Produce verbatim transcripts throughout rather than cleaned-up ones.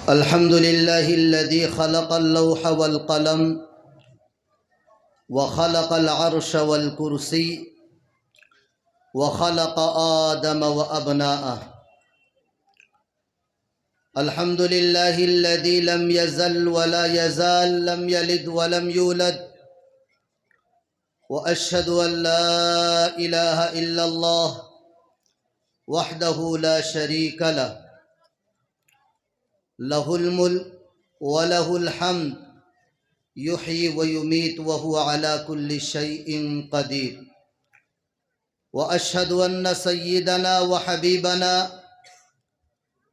الحمد لله الذي خلق اللوح والقلم وخلق العرش والكرسي وخلق آدم وأبناءه. الحمد لله الذي لم يزل ولا يزال، لم يلد ولم يولد، وأشهد أن لا إله إلا الله وحده لا شريك له، له الملك وله الحمد، يحيي ويميت وهو على كل شيء قدير. وأشهد أن سيدنا وحبيبنا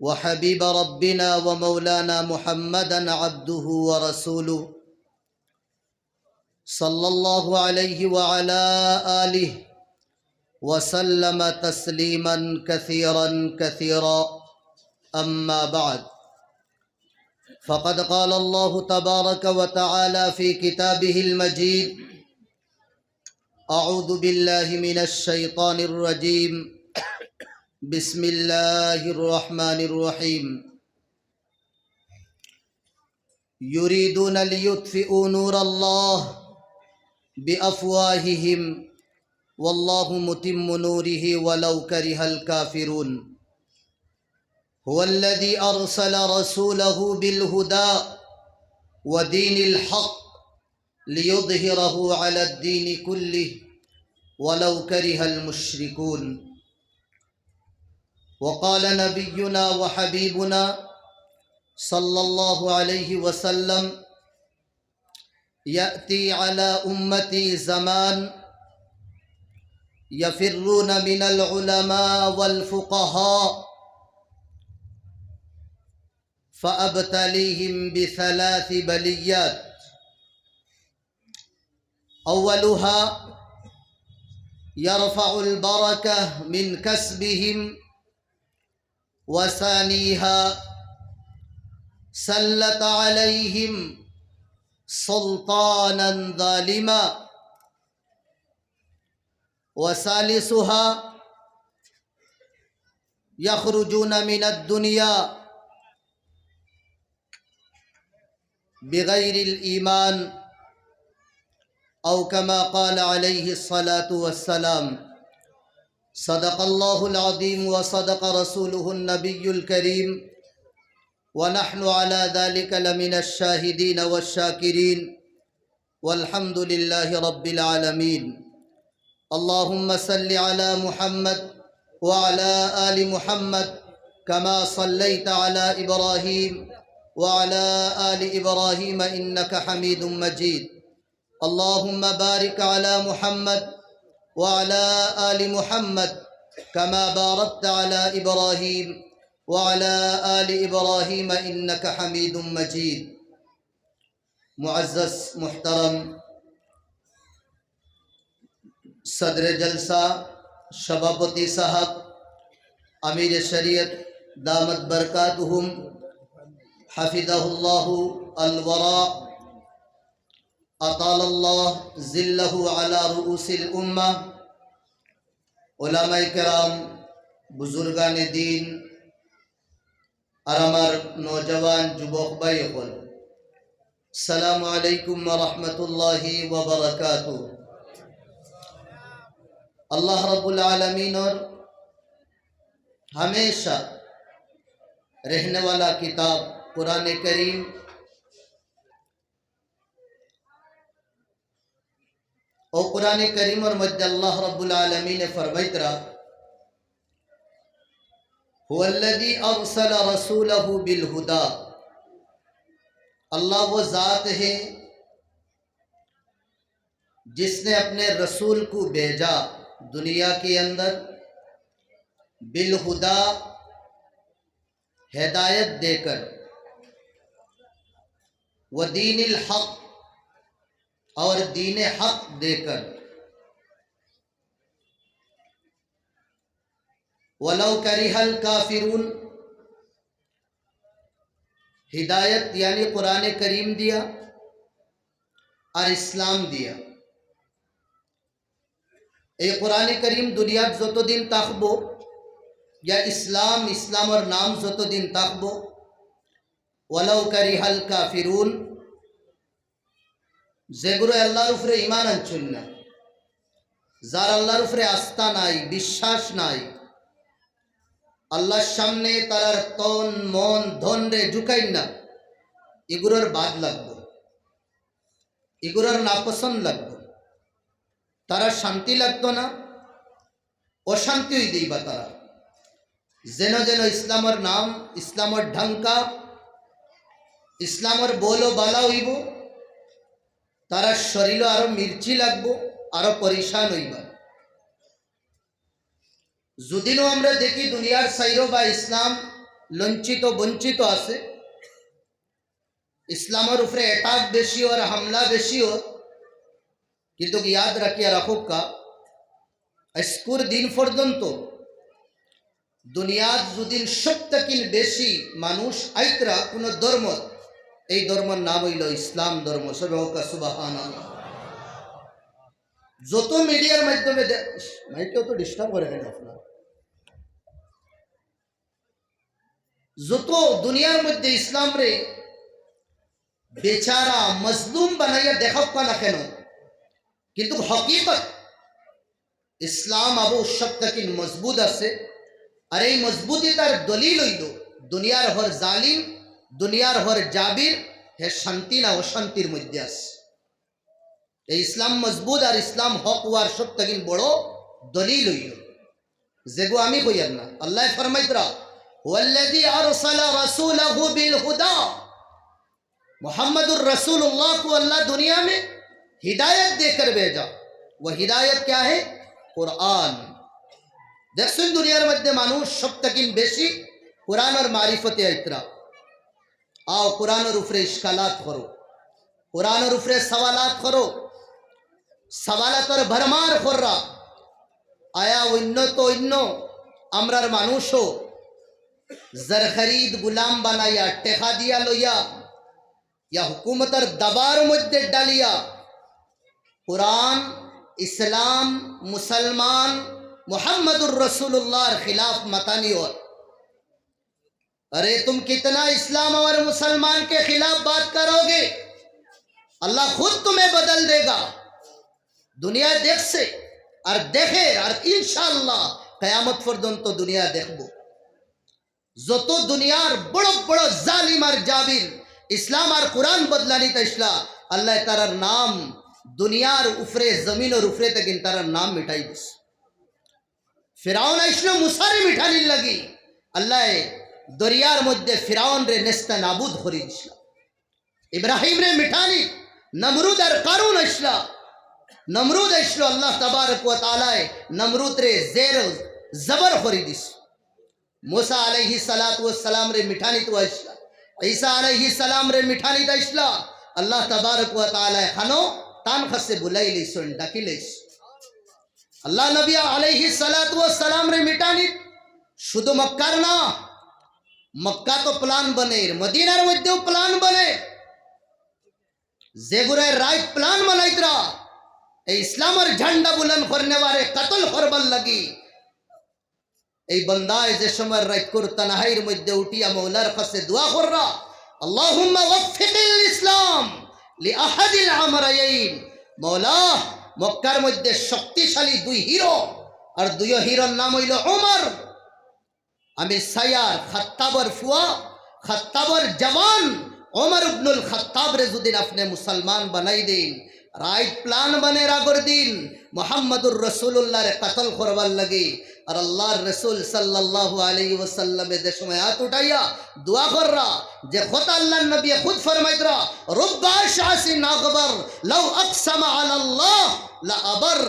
وحبيب ربنا ومولانا محمدا عبده ورسوله، صلى الله عليه وعلى آله وسلم تسليما كثيرا كثيرا. أما بعد، فقد قال الله تبارك وتعالى في كتابه المجيد: أعوذ بالله من الشيطان الرجيم. بسم الله الرحمن الرحيم. يريدون ليطفئوا نور الله بأفواههم والله متم نوره ولو كره الكافرون. هو الذي أرسل رسوله بالهدى ودين الحق ليظهره على الدين كله ولو كره المشركون. وقال نبينا وحبيبنا صلى الله عليه وسلم: يأتي على أمتي زمان يفرون من العلماء والفقهاء فأبتليهم بثلاث بليات. أولها يرفع البركة من كسبهم، وثانيها سلط عليهم سلطانا ظالما، وثالثها يخرجون من الدنيا بغير الإيمان، أو كما قال عليه الصلاة والسلام. صدق الله العظيم وصدق رسوله النبي الكريم، ونحن على ذلك لمن الشاهدين والشاكرين، والحمد لله رب العالمين. اللهم صل على محمد وعلى آل محمد كما صليت على إبراهيم وعلى آل إبراهيم إنك حميد مجيد. اللهم بارك على محمد وعلى آل محمد كما باركت على إبراهيم وعلى آل إبراهيم إنك حميد مجيد. معزز محترم صدر جلسہ، সভাপতি সাহেব, আমির শরিয়ত দামাত বারাকাতুহুম হাফিজাহুল্লাহু আল ওয়ারা আতালাল্লাহ জিল্লাহু আলা রুউসিল উম্মাহ, উলামায়ে কেরাম, বুজুর্গানে দ্বীন, আর আমার নওজোয়ান যুবক ভাই অকল, আসসালামু আলাইকুম ওয়া রাহমাতুল্লাহি ওয়া বারাকাতুহু। আল্লাহ রাব্বুল আলামিনর হামেশা রেহনেওয়ালা কিতাব কোরআনে করিম, অউ কোরআনে করিমর মধ্যে আল্লাহ রাব্বুল আলামিনে ফরমাইতরা, هو الذي أرسل رسوله بالهدى। اللہ وہ ذات ہے جس نے اپنے رسول کو بھیجا دنیا کے اندر بالہدی، ہدایت دے کر، ودین الحق، اور دین حق دے کر، ولو کرہ الکافرون، ہدایت یعنی قرآن کریم دیا اور اسلام دیا۔ এই কোরআনে করিম দুনিয়াত যতদিন থাকবো, ইয়া ইসলাম, ইসলামর নাম যতদিন থাকবো, ওয়ালাউ কারিহাল কাফিরুন। যেগুরে আল্লাহর উপরে ঈমান আনছইন না, যার আল্লাহর উপরে আস্থা নাই, বিশ্বাস নাই, আল্লাহর সামনে তারার তন মন ধনরে ঝুকাইন না, ইগুরর বাদ লাগবো, ইগুরর নাপছন্দ লাগবো, তারার শান্তি লাগতো না, অশান্তি অই যাইবা তারা। যেন যেন ইসলামর নাম, ইসলামর ঢাঙ্কা, ইসলামর বলো বালা অইবো, তারার শরীলো আরো মির্চি লাগবো, আরো পরিশান অইবা। যদিনও আমরা দেখি দুনিয়ার সাইরো বা ইসলাম লঞ্চিত বঞ্চিত আছে, ইসলামর উপরে অ্যাটাক বেশি অর, হামলা বেশি অর, কিন্তু ইয়াদ রাখিয়া রাখউক্কা, আইজকুর দিন পর্যন্ত দুনিয়াত যদিন সব থাকিন বেশি মানুষ আইতরা কোনো ধর্ম, এই ধর্মর নাম অইলো ইসলাম ধর্ম। সবে কউক্কা সুবহানাল্লাহ। যত মিডিয়ার মাধ্যমে দে-, মাইকেও তো ডিস্টার্ব করে কেন আপনার? যত দুনিয়ার মধ্যে ইসলামরে বেচারা মজলুম বানাইয়া দেখাউক্কা না কেন, কিন্তু হকিকত ইসলাম আবু সব থাকিন মজবুত আছে। আর এই মজবুতিতার দলিল অইলো দুনিয়ার হর জালিম, দুনিয়ার হর জাবির, হে শান্তি না অশান্তির মধ্যে আছে। এই ইসলাম মজবুত আর ইসলাম হক অওয়ার সব থাকিন বড় দলিল অইলো। যেগু আমি কইয়ার না, আল্লায় ফরমাইতরা, "হুয়াল্লাযী আরসালা রাসূলাহু বিল হুদা।" মুহাম্মাদুর রাসূলুল্লাহ কো আল্লাহ দুনিয়া মে হিদায়ত দেকর ভেজা। ওয়া হিদায়ত ক্যা হে? কুরআন। দেখছইন দুনিয়ার মধ্যে মানুষ সব থাকিন বেশি কুরআনর মারিফতে আইতরা। আও, কুরআনর উপরে ইশকালাত করো, কুরআনর উপরে সওয়ালাত করো, সওয়ালাতর ভরমার কররা। আয়া অইন্য তো অইন্য, আমরার মানুষও জর খরিদ গুলাম বানাইয়া, টেকা দিয়া লইয়া, ইয়া হুকুমতর দাবার মধ্যে ডালিয়া, কুরআন, ইসলাম, মুসলমান, মুহাম্মাদুর রাসূলুল্লাহর খিলাফ মাতানি অর। अरे तुम कितना इस्लाम और मुसलमान के खिलाफ बात करोगे, अल्लाह खुद तुम्हें बदल देगा। দুনিয়া দেখছে আর দেখের আর ইনশাআল্লাহ কিয়ামত পর্যন্ত দুনিয়া দেখবো। যত দুনিয়ার বড় বড় জালিম আর জাবির ইসলাম আর কুরআন বদলানিত আইসলা, আল্লায় তারার নাম দুনিয়ার উপরে, জমিনর উপরে থাকিন তারার নাম মিটাই দিছে। ফেরাউন আইসলো মুসারে মিটানির লাগি, আল্লায় দরিয়ার মধ্যে ফেরাউনরে নেস্তানাবুদ করি দিসলা। ইব্রাহিমরে মিটানি নমরুদ আর কারুন আইসলা। নমরুদ আইসলো, আল্লাহ তাবারক ওয়া তাআলায় নমরুদরে জের জবর করি দিস। মুসা আলাইহিস সালাতু ওয়াস সালামরে মিটানিত আইসলা, ঈসা আলাইহিস সালামরে মিটানিত আইসলা। আল্লাহ তাবারক ওয়া তাআলায় খানো তান কাছে বুলাই লইছইন, ডাকি লইছইন। আল্লাহ নবী আলাইহিস সালাতু ওয়াস সালামরে মিটানিত শুধু মক্কার না, মক্কা তো প্ল্যান বনের, মদিনার মধ্যেও প্ল্যান বনে। যেগুরে রাইত প্ল্যান বানাইতরা, এই ইসলামর ঝান্ডা বুলন্দ করনেওয়ারে কতল করবার লাগি, এই বন্দায় যে সময় রাইত কর তানহাইর মধ্যে উঠিয়া মৌলার কাছে দোয়া কররা, আল্লাহুম্মা ওয়াফফিকিল ইসলাম লি আহাদিল আমরাইন। মৌলা, মক্কার মধ্যে শক্তিশালী দুই হিরো, আর দুই হিরোর নাম অইলো ওমর। আমি চাইয়ার খাত্তাবর ফুয়া, খাত্তাবর জওয়ান ওমর ইবনুল খাত্তাবরে যুদি আপনে মুসলমান বানাই দেইন, রাইত প্ল্যান বনের আগর দিন মুহাম্মাদুর রাসূলুল্লাহরে কতল করবার লাগি, আর আল্লাহর রাসূল সাল্লাল্লাহু আলাইহি ওয়াসাল্লামে যে সময় আত উঠাইয়া দোয়া কররা, যে কথা আল্লাহর নবী খুদ ফরমাইতরা, রুব্বা আশআসিন আগবার লাউ আকসামা আলাল্লাহ লা আবার।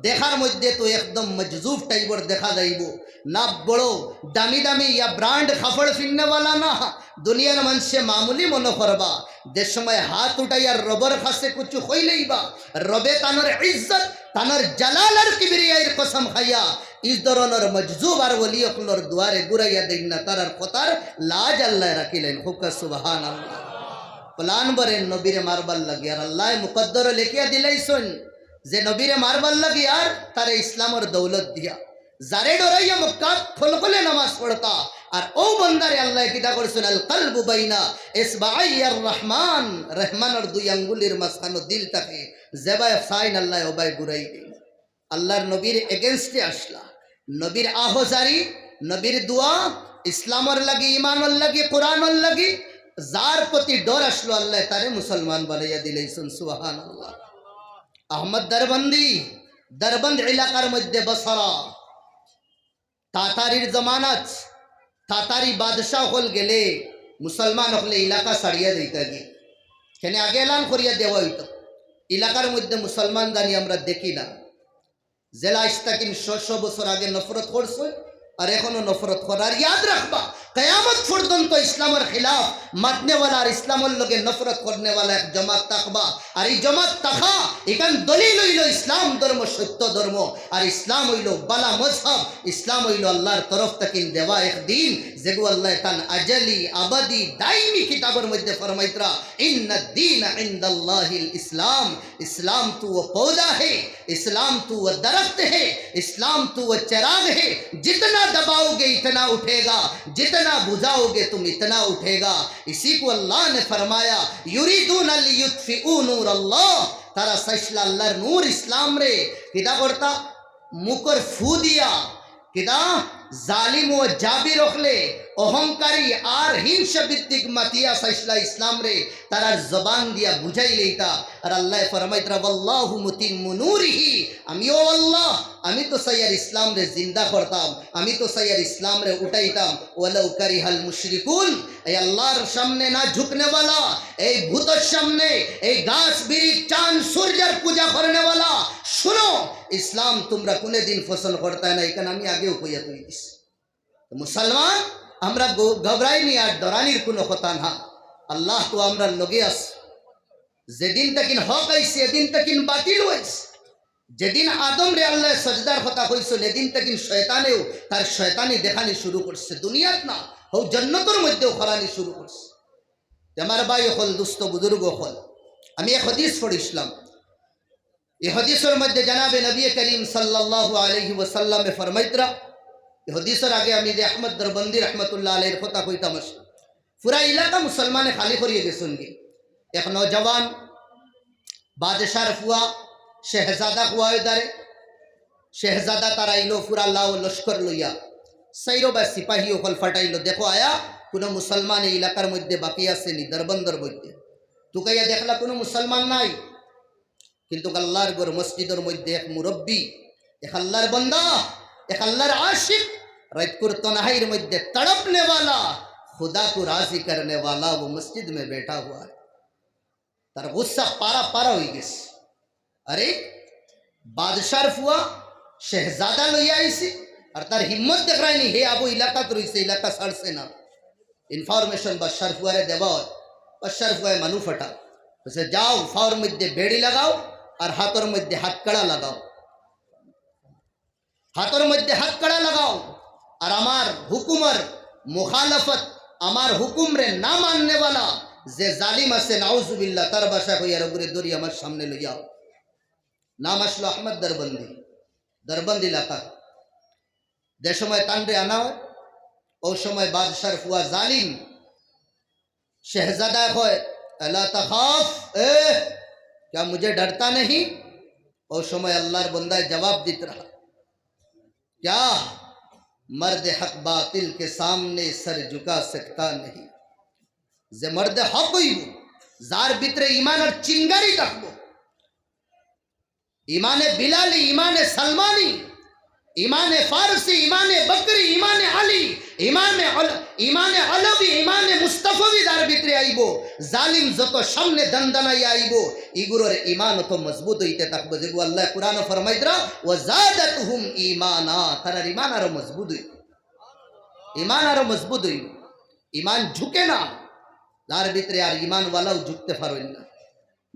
দেখার মধ্যে তো একদম মজজুব টাইপর দেখা যাইবো, না বড় দামি দামি ইয়া ব্র্যান্ড কাপড় ফিরনেওয়ালা না, দুনিয়ার মানষে মামুলি মনো করবা। যে সময় হাত উঠাইয়া রবর কাছে কুছু কইলেইবা, রবে তানর ইজ্জত, তানর জালাল আর কিবরিয়াইর কসম খাইয়া, ই ধরনর মজজুব আর ওলি অকলর দুয়ারে ঘুরাইয়া দেইন না, তারার কথার লাজ আল্লায় রাখিলেন। কউক্কা সুবহানাল্লাহ। প্ল্যান বনের নবীরে মারবার লাগি, আর আল্লায় মুকদ্দর লেখিয়া দিলাইছইন যে নবীরে মারবার লাগি আর তারে ইসলামর দৌলত দিয়া। যারে ডরাইয়া মক্কাত খলখলে নামাজ পড়তা, আর অউ বন্দারে আল্লায় কিতা করছইন? আল কলবু বাইনা ইসবাআইয়ার রহমান, রহমানর দুই আঙ্গুলির মাঝখানো দিল থাকে, যেবায় চাইন আল্লায় অবায় ঘুরাই দেইন। আল্লার নবীর against-এ আসলা, নবীর আহজারি, নবীর দোয়া, ইসলামর লাগি, ইমানর লাগি, কোরআনর লাগি, যার প্রতি ডর আসলো আল্লায় তারে মুসলমান বানাইয়া দিলাইছইন। সুবহানাল্লাহ। আহমদ দরবন্দি, দরবন্দ এলাকার মধ্যে বসরা, তাতারির জমানাত তাতারি বাদশা অকল গেলে মুসলমান অকলে এলাকা ছাড়িয়া যাইতা গি। কেনে আগে এলান করিয়া দেওয়া অইতো, এলাকার মধ্যে মুসলমান জানি আমরা দেখি না। যেলা আইজ থাকি ছয়শো বছর আগে নফরত করছইন, আর এখনো নফরত করার। ইয়াদ রাখবা, কিয়ামত পর্যন্ত ইসলামর খিলাফ মাতনেওয়ালা আর ইসলামর লগে নফরত করনেওয়ালা এক জমাত থাকবা। আর ই জমাত থাকা, ইখান দলিল অইলো ইসলাম ধর্ম সত্য ধর্ম, আর ইসলাম অইলো বালা মজহব, ইসলাম অইলো আল্লার তরফ থাকি দেওয়া এক দিন, যেগু আল্লায় তান আজালি, আবাদি, দাইমি কিতাবর মধ্যে ফরমাইতরা, "ইন্নাদ দীনা ইনদাল্লাহিল ইসলাম।" اسلام تو وہ پودا ہے، اسلام تو وہ درخت ہے، اسلام تو وہ چراغ ہے، جتنا دباؤ گے اتنا اٹھے گا، جتنا بجھاؤ گے تم اتنا اٹھے گا۔ اسی کو اللہ نے فرمایا، یریدون لیطفئوا نور اللہ، তারা চাইছলা আল্লার নূর ইসলামরে কিতা করতা? মুখর ফু দিয়া কিতা জালিম ও জাবির অকলে, অহংকারী আর হিংসাবৃত্তিক মাতিয়া চাইছলা ইসলামরে তারার জবান দিয়া বুঝাইলাইতা। আর আল্লায় ফরমাইতরা, "ওয়াল্লাহু মুতিম্মু নূরিহি", আমি, ও আল্লাহ, আমি তো চাইয়ার ইসলামরে জিন্দা করতাম, আমি তো চাইয়ার ইসলামরে উঠাইতাম। "ওয়ালাউ কারিহাল মুশরিকুন", এই আল্লার সামনে না ঝুঁকনেওয়ালা, এই ভূতর সামনে, এই গাছ বিরিখ চান সূর্যর পূজা করনেওয়ালা, শুনো, ইসলাম তুমরা কুনুদিন পছন্দ করতায় না, ইখান আমি আগেউ কইয়া থই দিছি। তো মুসলমান, আমরা গ-, ঘবরাইনি আর ডরানির কুনু কথা না। আল্লাহ তো আমরার লগে আছে। যেদিন থাকিন হক আইছে, এদিন থাকিন বাতিল আইছে। যেদিন আদমরে আল্লায় সজদার কথা কইছইন, এদিন থাকিন শয়তানেও তার শয়তানি দেখানি শুরু করছে। দুনিয়াত না, হউ জন্নতর মধ্যেও করানি শুরু করছে। তে আমার ভাই অকল, দোস্ত, বুজুর্গ অকল, আমি এক হাদিস পড়ছিলাম। ই হাদিসর মধ্যে জনাবে নবী করিম সাল্লাল্লাহু আলাইহি ওয়াসাল্লামে ফরমাইতরা, ই হাদিসর আগে আমি যে আহমদ দরবন্দি রহমতুল্লাহ আলাইহির কথা কইতাম আছে, পুরা এলাকা মুসলমানে খালি করিয়া গেছইন গি। এক নওজওয়ান বাদশার ফুয়া, শেহজাদা ফুয়া অয় তারে, শেহজাদা তার আইলো পুরা লাউ লস্কর লইয়া, চাইরোবায় সিপাহী অকল ফাটাইলো, দেখো আয়া কুনু মুসলমান এই এলাকার মধ্যে বাকি আছে নি, দরবন্দর মধ্যে। তুকাইয়া দেখলা কুনু মুসলমান নাই, কিন্তু আল্লার ঘর মসজিদর মধ্যে এক মুরব্বি, এক আল্লার বন্দা, এক আল্লার আশিক, রাইতকুর তনহাইর মধ্যে তড়পনেওয়ালা, খুদা কো রাজি করনেওয়ালা, ও মসজিদ মে বেঠা হুয়া হ্যায়। তার গুসা পারা পারা অইগেছে। আরে, বাদশার ফুয়া শেহজাদা লইয়া আইছে, আর তার হিম্মত দেখরায়নি, হে আবু এলাকাত রইছে, এলাকা ছাড়ছে না। Information বাদশার ফুয়ারে দেওয়া অয়, বাদশার ফুয়ায় মানু ফাটা। কইছে, "যাও, ফাওর মধ্যে বেড়ি লাগাও, আর হাতর মধ্যে হাতকড়া লাগাও।" হাতর মধ্যে হাতকড়া লাগাও, আর আমার হুকুমর মুখালাফত, আমার হুকুমরে না মাননেওয়ালা যে জালিম আছে, নাউজুবিল্লাহ, তার ভাষা কইয়ার ওগুরে ধরি আমার সামনে লইয়াও। নাম আসলো আহমদ দরবন্দি, দরবন্দি এলাকা। যে সময় তানরে আনা অয়, অউ সময় বাদশার ফুয়া জালিম শেহজাদায় কয়, "আলা তাখাফ, এ, ক্যা মুঝে ডরতা নেহি?" অউ সময় আল্লার বন্দায় জবাব দিতরা, "ক্যা মর্দে হক বাতিল কে সামনে সর ঝুকা সকতা নেহি।" যে মর্দে হক অইবো, যার ভিতরে ইমানর চিঙ্গারি থাকবো, ইমানে বিলালি, ইমানে সালমানি, ইমানে ফারসি, ইমানে বকরি, ইমানে আলী, ইমানে আল-, ইমানে আলবি, ইমানে মুস্তফাবি যার ভিতরে আইবো, জালিম যত সামনে দন্দনাইয়া আইবো, ইগুরর ইমান অত মজবুত অইতে থাকবো। যেগু আল্লায় কুরআনো ফরমাইতরা, "ওয়া জাদাতহুম ঈমানা", তারার ইমান আরো মজবুত অইবো, ইমান আরো মজবুত অইবো। ইমান ঝুঁকে না, যার ভিতরে আর ইমানওয়ালাও ঝুঁকতে পারইন না।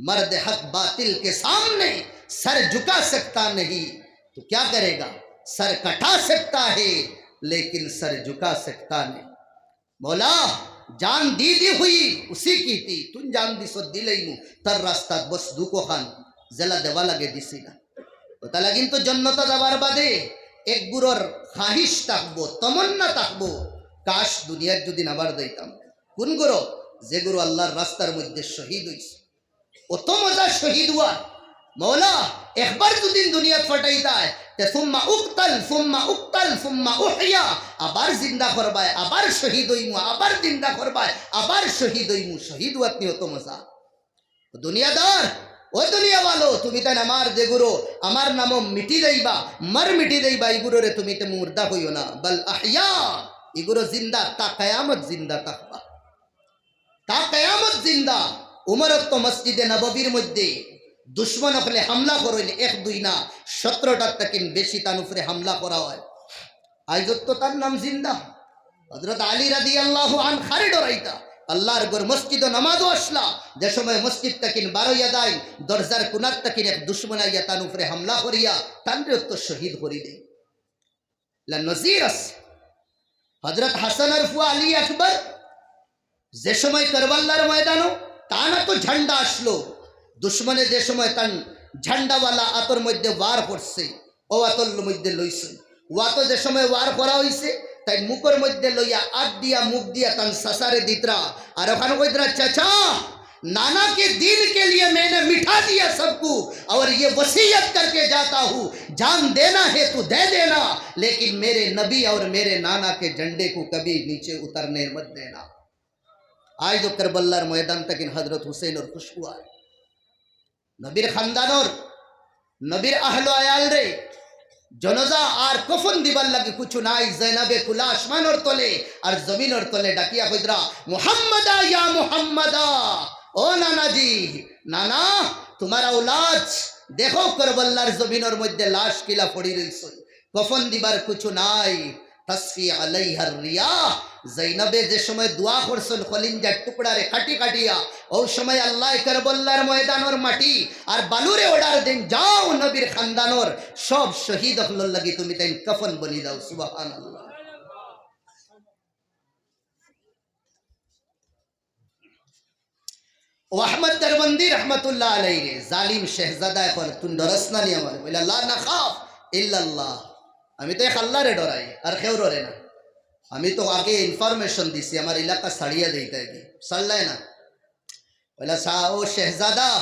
مرد حق باطل کے سامنے سر جھکا سکتا نہیں، تو کیا کرے گا؟ سر کٹا سکتا ہے، لیکن سر جھکا سکتا نہیں۔ مولا، جان دی دی ہوئی اسی کی تھی، تن جان دی سو دلئی مو، تر راستہ بس دوکو خان، زلا دیوا لگے دیسی نا۔ ওটা লাগিন তো জন্নতা যাবার বাদে এক গুরুর খাহিশ থাকবো, তমন্না থাকবো, কাশ দুনিয়াত যুদি আবার যাইতাম। কুন গুরু? যে গুরু আল্লার রাস্তার মধ্যে শহীদ অইছে। অত মজা শহীদ অওয়ার। মওলা, একবার যুদি দুনিয়াত ফাটাইতায়, তে সুম্মা উক্তাল, সুম্মা উক্তাল, সুম্মা উহইয়া, আবার জিন্দা করবায়, আবার শহীদ অইমু, আবার জিন্দা করবায়, আবার শহীদ অইমু, শহীদ অওয়াত নি অত মজা। দুনিয়াদার, ও দুনিয়াওয়ালো, তুমি তাইন আমার যে গুরু, আমার নামো মিটি যাইবা, মর মিটি যাইবা, ই গুরুরে তুমি তে মুর্দা কইও না, বাল আহইয়া, ই গুরু জিন্দা, তা কিয়ামত জিন্দা থাকবা। তা কিয়ামত জিন্দা। উমরর তো মসজিদে নববীর মধ্যে দুশমন অকলে হামলা করইন, এক দুই না, সতেরোটার থাকিন বেশি তান উপরে হামলা করা অয়। আইজও তো তান নাম জিন্দা। হযরত আলী রাদিয়াল্লাহু আনহু কারে ডরাইতা। আল্লার ঘর মসজিদো নামাজো আছলা, যে সময় মসজিদ থাকিন বারইয়া যাইন, দরজার কুনার থাকিন এক দুশমন আইয়া তান উপরে হামলা করিয়া তানরেও তো শহীদ করি দেয়। লা নজির আছে। হযরত হাসানর ফুয়া আলী আকবর যে সময় কারবাল্লার ময়দানো তান আতো ঝান্ডা আছলো, দুশমনে যে সময় তান ঝান্ডাওয়ালা আতর মধ্যে ওয়ার করছে, অউ আতর মধ্যে লইছে। অউ আতো যে সময় ওয়ার করা অইছে, তাইন মুখর মধ্যে লইয়া আত দিয়া মুখ দিয়া তান চাচারে দিতরা, আর অখান কইতরা, "চাচা, नाना के दीन के लिए मैंने मिटा दिया सबको, और ये वसीयत करके जाता हूँ, जान देना है तो दे देना, लेकिन मेरे नबी और मेरे नाना के झंडे को कभी नीचे उतरने मत देना।" আইজও কারবাল্লার ময়দান থাকিন হযরত হুসেনর খুশবু আর নবীর খানদানর, নবীর আহলো আয়ালরে জনাজা আর কফন দিবার লাগি কুছু নাই। জয়নাবে কুলা আসমানর তলে আর জমিনর তলে ডাকিয়া কইতরা, "মুহাম্মাদা ইয়া মুহাম্মাদা, ও নানাজি, নানা, তুমার আওলাদ, দেখো কারবাল্লার জমিনর মধ্যে লাশ কিলা পড়ি রইছে, কফন দিবার কুছু নাই।" তাসফি আলাইহার রিয়াহ। জৈনবে যে সময় দোয়া করছইন কলিঞ্জার টুকরারে কাটি কাটিয়া, অউ সময় আল্লায় কারবাল্লার ময়দানর মাটি আর বালুরে order দেইন, "যাও নবীর খানদানর সব শহীদ অকলর লাগি তুমি তাইন কফন বনি যাও।" সুবহানাল্লাহ। ও আহমদ দরবন্দি রহমতুল্লাহ আলাইহি রে, জালিম শেহজাদা, অখন তুই ডরস না নি আমারে? কইলা, "লা নাখাফ ইল্লাল্লাহ।" আমি তো এক আল্লারে ডরাই, আর কেউরে না। আমি তো আগে information দিছি, আমার এলাকা ছাড়িয়া যাইতায় কি, ছাড়লায় না। কইলা, "সা-, ও শেহজাদা,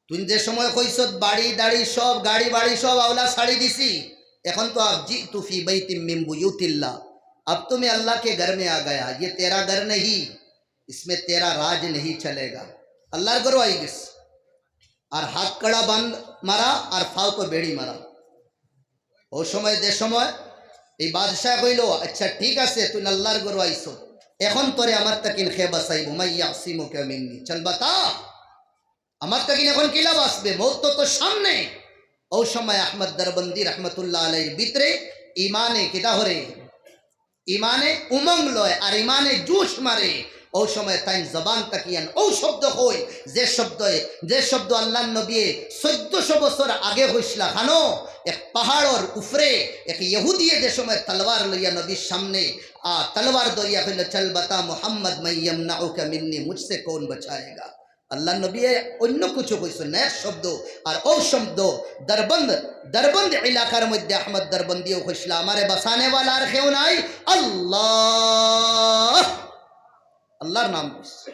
তুই যে সময় কইছত বাড়ি দাড়ি সব, গাড়ি বাড়ি সব আওলা ছাড়ি দিছি, এখন তো আব জিতু ফি বাইতিম মিন বুয়ুতিল্লাহ, আব তো মে আল্লাহ কে ঘর মে আ গয়া, ইয়ে তেরা ঘর নেহি, ইসমে তেরা রাজ নেহি চলেগা।" আল্লার ঘরো আই গেছে। আর হাত কড়া বান্ধ মারা, আর ফাও তো বেড়ি মারা। অউ সময় যে সময় এই বাদশায় কইলো, "আচ্ছা ঠিক আছে, তুই আল্লার ঘরো আইছো, এখন তোরে আমার থাকিন কে বাঁচাইবো, মান ইয়াসিমুকা মিন্নি, চল বাতা।" আমার থাকিন এখন কিলা বাঁচবে? মউত তো তোর সামনে। অউ সময় আহমদ দরবন্দি রহমতুল্লাহ আলাইহির ভিতরে ইমানে কিতা হরে, ইমানে উমং লয় আর ইমানে জোশ মারে। অউ সময় তাইন জবান থাকিয়ান অউ শব্দ কই, যে শব্দে, যে শব্দ আল্লার নবীয়ে চৌদ্দশো বছর আগে কইছলা। খানো এক পাহাড়র উপরে এক ইহুদিয়ে যে সময় তলোয়ার লইয়া নবীর সামনে, আ, তলোয়ার ধরিয়া কইল, "চল বাতা মুহাম্মদ, মান ইয়ামনাউকা মিন্নি, মুঝসে কৌন বাচায়েগা?" আল্লার নবীয়ে অন্য কিছু কইছইন না, এক শব্দ, আর অউ শব্দ দরবন্দ, দরবন্দ এলাকার মধ্যে আহমদ দরবন্দিও কইছলা, "আমারে বাঁচানেওয়ালা আর কেউ নাই, আল্লাহ।" আল্লার নাম কইছে।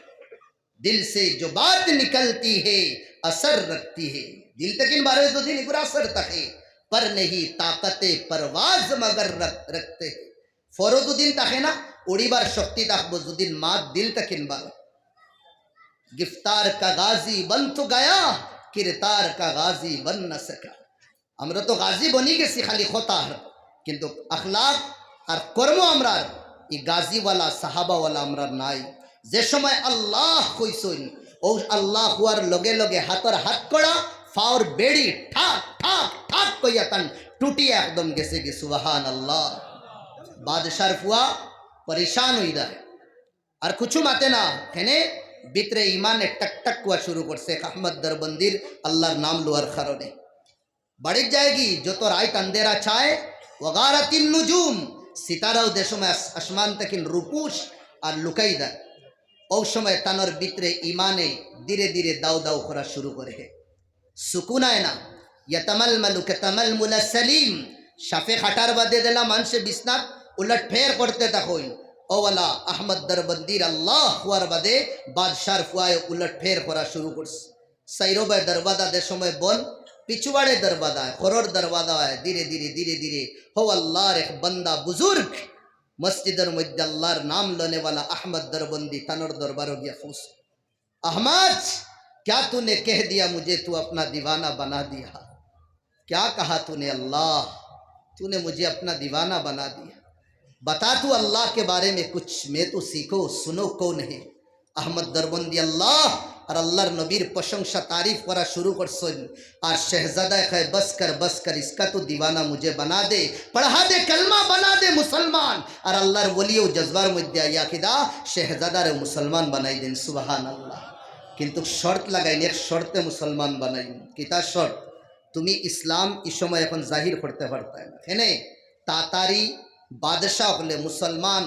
দিল সে জো বাত নিকলতি হে, আসর রখতি হে। দিল থাকিন বারয় যুদি ইগুর আসর থাকে, পর নেহি তাকতে পরওয়াজ মগর রখ-, রখতে হে। পরও যুদি থাকে না, উড়িবার শক্তি থাকবো যুদি মাত দিল থাকিন বারয়। গিরফতার কা গাজি বন তো গয়া, কিরদার কা গাজি বন না সকা। আমরা তো গাজী বনি গেছি খালি কথার, কিন্তু আখলাক আর কর্ম আমরার ই গাজীওয়ালা, সাহাবাওয়ালা আমরার নাই। যে সময় আল্লাহ কইছইন, অউ আল্লাহ কওয়ার লগে লগে হাতর হাতকড়া, ফাওর বেড়ি ঠাক ঠাক ঠাক কইয়া তান টুটিয়া একদম গেছেগি। সুবহানাল্লাহ। বাদশার ফুয়া পরেশান অই যায়, আর কুছু মাতে না, হেনে ভিতরে ইমানে টকটক কওয়া শুরু করছে আহমদ দরবন্দির আল্লার নাম লওয়ার কারণে। বাড়িত যায়গি, যত রাইত আন্দেরা চায়, ওয়াগারাতিন নুজুম, সিতারাও যে সময় আস-, আসমান থাকিন রুপুস আর লুকাই দেয়, অউ সময় তানর ভিতরে ইমানে ধীরে ধীরে দাউ দাউ করা শুরু করে। সুকুন আয় না, ইয়াতামালমালু কাতামালমুলা সালিম, সাপে কাটার বাদে যেলা মানষে বিছনাত উলট ফের করতে থাকইন, ওয়ালা আহমদ দরবন্দির আল্লাহ কওয়ার বাদে বাদশার ফুয়ায় উলট ফের করা শুরু করছে। সাইরোবায় দরওয়াজা যে সময় বন, পিছুবাড়ে দরওয়াজা অয়, খরর দরওয়াজা অয়, ধীরে ধীরে, ধীরে ধীরে, হো আল্লাহর এক বান্দা বুজুর্গ, মসজিদর মধ্যে আল্লাহর নাম লনেওয়ালা আহমদ দরবন্দি তানর দরবারো গিয়া পৌঁছে। احمد، کیا تو نے کہہ دیا مجھے، تو اپنا دیوانہ بنا دیا؟ کیا کہا تو نے اللہ؟ تو نے مجھے اپنا دیوانہ بنا دیا۔ بتا تو اللہ کے بارے میں کچھ، میں تو سیکھو سنو کون ہے؟ আহমদ দরবন্দি আল্লাহ আর আল্লাহর নবীর প্রশংসা তারিফ করা শুরু করছইন। আর শেহজাদায় কয়, بس کر، بس کر، اس کا تو دیوانہ مجھے بنا دے، پڑھا دے کلمہ، بنا دے مسلمان۔ আর আল্লাহর ওলিও জজবার মধ্যে আইয়া কিতা শেহজাদারে মুসলমান বানাই দেন, সুবহানাল্লাহ। কিন্তু শর্ত লাগাইন, এক শর্তে মুসলমান বানাইন। কিতা শর্ত? তুমি ইসলাম ই সময় এখন জাহির করতে পারতায় না। কেনে? তাতারি বাদশা অকলে মুসলমান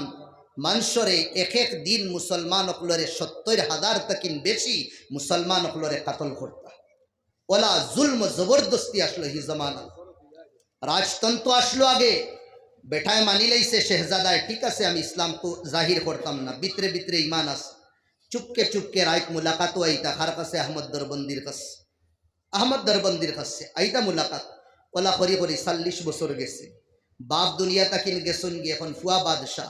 মানষরে এক এক দিন মুসলমান অকলরে সত্তইর হাজার থাকিন বেশি মুসলমান অকলরে কাতল করতা। ওলা জুলম জবরদস্তি আছলো হি জমানা। রাজতন্ত্র আছলো আগে, বেটায় মানি লাইছে শেহজাদায়, ঠিক আছে, আমি ইসলাম তো জাহির করতাম না, ভিতরে ভিতরে ইমান আছে। চুপকে চুপকে রাইত মুলাকাতও আইতা, কার কাছে? আহমদ দরবন্দির কাছে। আহমদ দরবন্দির কাছে আইতা মুলাকাত। ওলা করি করি চল্লিশ বছর গেছে। বাপ দুনিয়া থাকিন গেছইন গি, এখন ফুয়া বাদশা।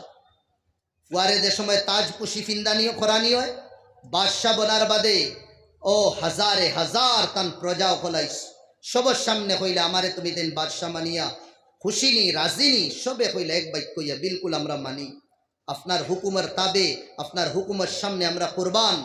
ফুয়ারে যে সময় তাজ পুশি ফিন্দানি করানি অয়, বাদশা বনার বাদে ও হাজারে হাজার তান প্রজা অকল আইছ। সবর সামনে কইলা, আমারে তুমি তাইন বাদশা মানিয়া খুশি নি, রাজি নি? সবে কইলা এক বাক্য ইয়া, বিলকুল আমরা মানি। আপনার হুকুমর তাবে, আপনার হুকুমর সামনে আমরা কুরবান।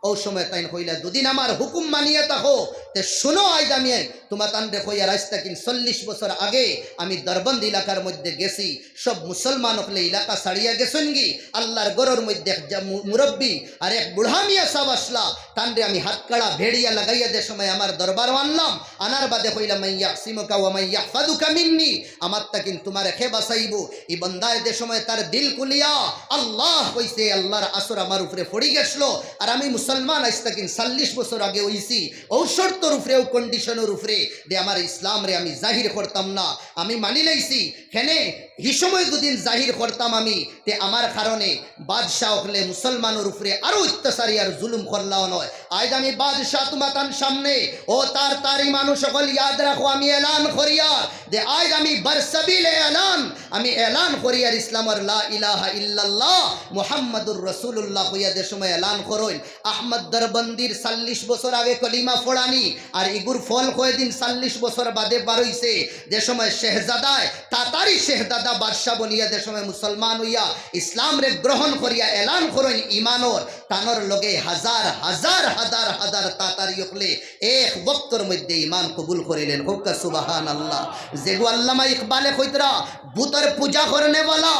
ও সময় তাইন কইলা, দুদিন আমার হুকুম মানিয়া থাকো, তে শুনো, আইজ আমি তুমাতানরে কইয়ার আইজ থাকিন চল্লিশ বছর আগে আমি দরবন্দ এলাকার মধ্যে গেছি, সব মুসলমান অকলে এলাকা ছাড়িয়া গেছইন গি। আল্লাহর ঘরর মধ্যে এক জা-, মু-, মুরব্বি আর এক বুড়া মিয়া সাব আছলা, তানরে আমি হাতকড়া ভেড়িয়া লাগাইয়া যে সময় আমার দরবারো আনলাম, আনার বাদে কইলা, من يعصمك ومن يحفظك مني, আমার থাকিন তুমারে কে বাঁচাইবো? ই বন্দায় যে সময় তার দিল খুলিয়া আল্লাহ কইছে, আল্লাহর আসর আমার উপরে পড়ি গেছলো, আর আমি মুসলমান আইজ থাকিন চল্লিশ বছর আগে অইছি, অউ শর্তর উপরে, অউ condition-র উপরে, যে আমার ইসলামরে আমি জাহির করতাম না, আমি মানি লাইছি। কেনে হি সময় যুদি জাহির করতাম আমি, তে আমার কারণে বাদশা অকলে মুসলমানর উপরে আরো অত্যাচারী আর জুলুম করলা অনয়। আইজ আমি বাদশা তুমাতান সামনে, ও তার তারি মানুষ অকল ইয়াদ রাখো, আমি এলান করিয়ার যে আইজ আমি বরসবিল এলান, আমি এলান করিয়ার ইসলামর লা ইলাহা ইল্লাল্লাহ মুহাম্মাদুর রাসূলুল্লাহ কইয়া যে সময় এলান করইন, আহমদ দরবন্দির চল্লিশ বছর আগে কলিমা ফড়ানি, আর ইগুর ফল কয়দিন চল্লিশ বছর বাদে বারইছে, যে সময় শেহজাদায়, তাতারি শেহজাদা বাদশা বনিয়া যে সময় মুসলমান অইয়া ইসলামরে গ্রহণ করিয়া এলান করইন ইমানর, তানর লগে হাজার হাজার হাজার হাজার তাতারি অকলে এক বক্তর মধ্যে ইমান কবুল করিলেন। কউক্কা সুবহানাল্লাহ। যেগু আল্লামা ইকবালে কইতরা, বুতর পূজা করনেওয়ালা,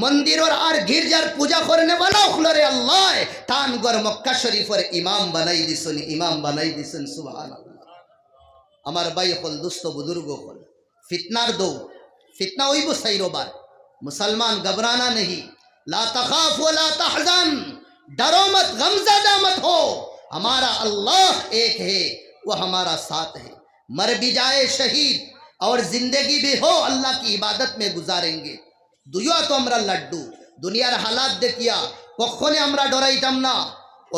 মন্দিরর আর গির্জার পূজা করনেওয়ালা অকলরে আল্লায় তান ঘর মক্কা শরীফর ইমাম বানাই দিছইন, ইমাম বানাই দিছইন। সুবহানাল্লাহ। আমার ভাই অকল, দোস্ত বুজুর্গ অকল, ফিতনার দৌর, ফিতনা অইবো চাইরোবার। মুসলমান, ঘবরানা নেহি, لا تخاف ولا تحزن, डरो मत, गमज़दा मत हो, हमारा अल्लाह एक है, वो हमारा साथ है। मर भी जाए शहीद और जिंदगी भी हो, अल्लाह की इबादत में गुजारेंगे। দুইও তো আমরা লাড্ডু। দুনিয়ার হালাত দেখিয়া কখনে আমরা ডরাইতাম না।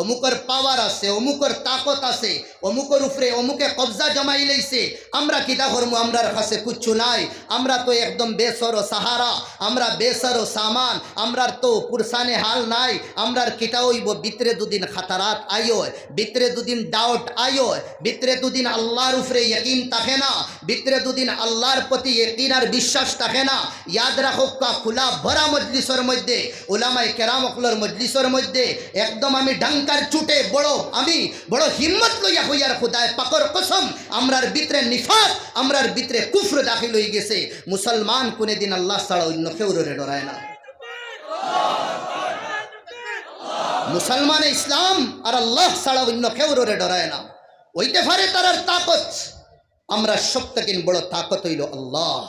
অমুকর পাওয়ার আছে, অমুকর তাকত আছে, অমুকর উপরে অমুকে কবজা জমাই লইছে, আমরা কিতা করমু? আমরার কাছে কুচ্ছু নাই। আমরা তো একদম বেসর ও সাহারা, আমরা বেসর ও সামান, আমরার তো পুরসানে হাল নাই। আমরার কিতা অইবো? ভিতরে দুদিন খাতারাত আইয়, ভিতরে দুদিন ডাউট আইয়, ভিতরে দুদিন আল্লাহর উপরে ইয়াকিন থাকে না, ভিতরে দুদিন আল্লাহর প্রতি ইয়াকিন আর বিশ্বাস থাকে না। ইয়াদ রাখউক্কা, খোলা ভরা মজলিসর মধ্যে, উলামায়ে কেরাম অকলর মজলিসর মধ্যে একদম আমি ডাঙ্কার চুটে বড়, আমি বড় হিম্মত লইয়া কইয়ার, খুদায়ে পাকর কসম, আমরার ভিতরে নিফাক, আমরার ভিতরে কুফর দাখিল অইগেছে। মুসলমান কুনুদিন আল্লাহ ছাড়া অইন্য কেউররে ডরায় না। মুসলমানে ইসলাম আর আল্লাহ ছাড়া অইন্য কেউররে ডরায় না। অইতে পারে তারার তাকত, আমরার সব থাকিন বড় তাকত অইলো আল্লাহ।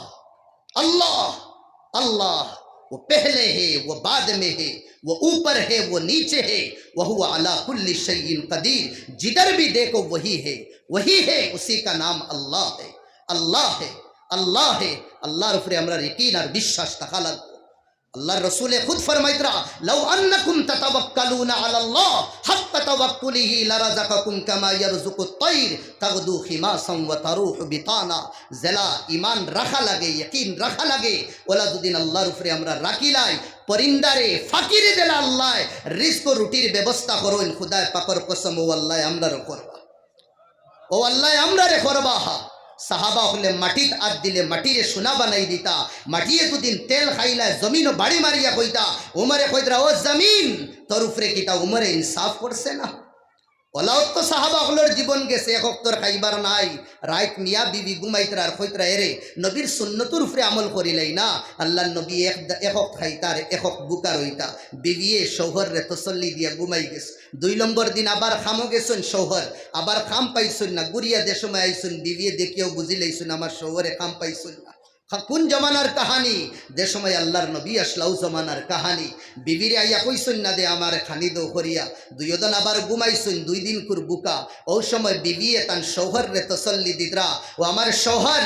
আল্লাহ, আল্লাহ, वो पहले है, वो बाद में है, वो ऊपर है, वो नीचे है, وهو على كل شيء قدير। जिधर भी देखो वही है, वही है, उसी का नाम अल्लाह है। আল্লাহ হে, আল্লাহ হে, আল্লাহর উপরে আমরার ইয়াকিন আর বিশ্বাস থাকা লাগবো। আল্লাহর রসুলে খুদ ফরমাইতরা, "লাউ আন্নাকুম তাতাওয়াক্কালুনা আলাল্লাহ হাক্কা তাওয়াক্কুলিহি লারাযাকাকুম কামা ইয়ারযুকুত তাইর তাগদু খিমাসান ওয়া তারুহু বিতানা।" যেলা ইমান রাখা লাগে, ইয়াকিন রাখা লাগে, ওলা যুদিন আল্লাহর উপরে আমরা রাখিলাই, পরিন্দারে, ফাকিরে যেলা আল্লায় রিজক রুটির ব্যবস্থা করইন, খুদায় পাকর কসম, অউ আল্লায় আমরারও করবা। অউ আল্লায় আমরারে করবা। সাহাবা অকলে মাটিত আত দিলে মাটিরে সোনা বানাই দিতা। মাটিয়ে যুদিন তেল খাইলায়, জমিনও বাড়ি মারিয়া কইতা, উমরে কইতরা, "ও জমিন, তোর উপরে কিতা উমরে ইনসাফ করছে না?" অলাউ তো সাহাবা অকলর জীবন গেছে, এক অক্তর খাইবার নাই। রাইত মিয়া বিবি ঘুমাইতরা আর কইতরা, "এরে, নবীর সুন্নতর উপরে আমল করিলাই না।" আল্লাহর নবী এক দা-, এক অক্ত খাইতা আর এক অক্ত ভুকা রইতা। বিবিয়ে শৌহররে তসল্লি দিয়া ঘুমাই গেছে। দুই নম্বর দিন আবার কামো গেছইন শৌহর, আবার কাম পাইছইন না। ঘুরিয়া যে সময় আইছইন, বিবিয়ে দেখিয়াও বুঝিলাইছইন, "আমার শৌহরে কাম পাইছইন না।" খা-, কোন জমানার কাহানি? যে সময় আল্লাহর নবী আছলা অউ জমানার কাহানি। বিবিরে আইয়া কইছইন না দে, "আমারে খানি দেও" করিয়া। দুইওজন আবার ঘুমাইছইন, দুই দিন কুর ভুকা। অউ সময় বিবিয়ে তান শৌহররে তসল্লি দিতরা, "ও আমার শৌহর,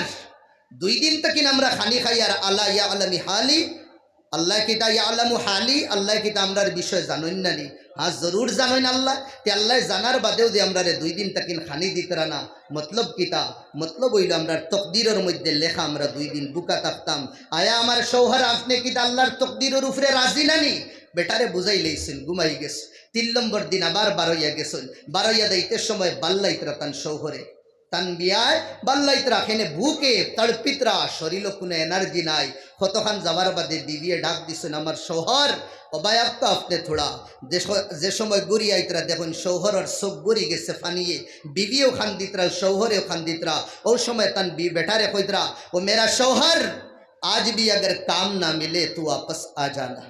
দুই দিন থাকি আমরা খানি খাইয়ার, আলা ইয়ালামি হালি।" আল্লায় কিতা ইয়ালামু হালি, আল্লায় কিতা আমরার বিষয় জানইন না নি? হ্যাঁ, জরুর জানইন আল্লায়। তে আল্লায় জানার বাদেও যে আমরারে দুই দিন থাকি খানি দিতরা না, মতলব কিতা? মতলব অইলো আমরার তকদিরর মধ্যে লেখা আমরা দুই দিন ভুকা থাকতাম। আয়া আমার শৌহর, আপনে কিতা আল্লাহর তকদিরর উপরে রাজি না নি? বেটারে বুঝাইলাইছইন, ঘুমাই গেছে। তিন নম্বর দিন আবার বারইয়া গেছইন। বারইয়া যাইতে সময় বাল্লাইতরা তান শৌহরে। তান বিয়ায় বাল্লাইতরা, কেনে ভুকে তড়পিতরা, শরীলো কুনু energy নাই। কতখান যাওয়ার বাদে বিবিয়ে ডাক দিছইন, "আমার শৌহর, ও ভাই, আপ তো আপনে থোড়া।" যে স-, যে সময় ঘুরি আইতরা দেখইন শৌহরর চউখ ভরি গেছে পানিয়ে, বিবিয়েও কান্দিতরা, শৌহরেও কান্দিতরা। অউ সময় তান বি-, বেটারে কইতরা, "ও মেরা শৌহর, আজ ভি অগর কাম না মিলে তো ওয়াপস আ জানা।"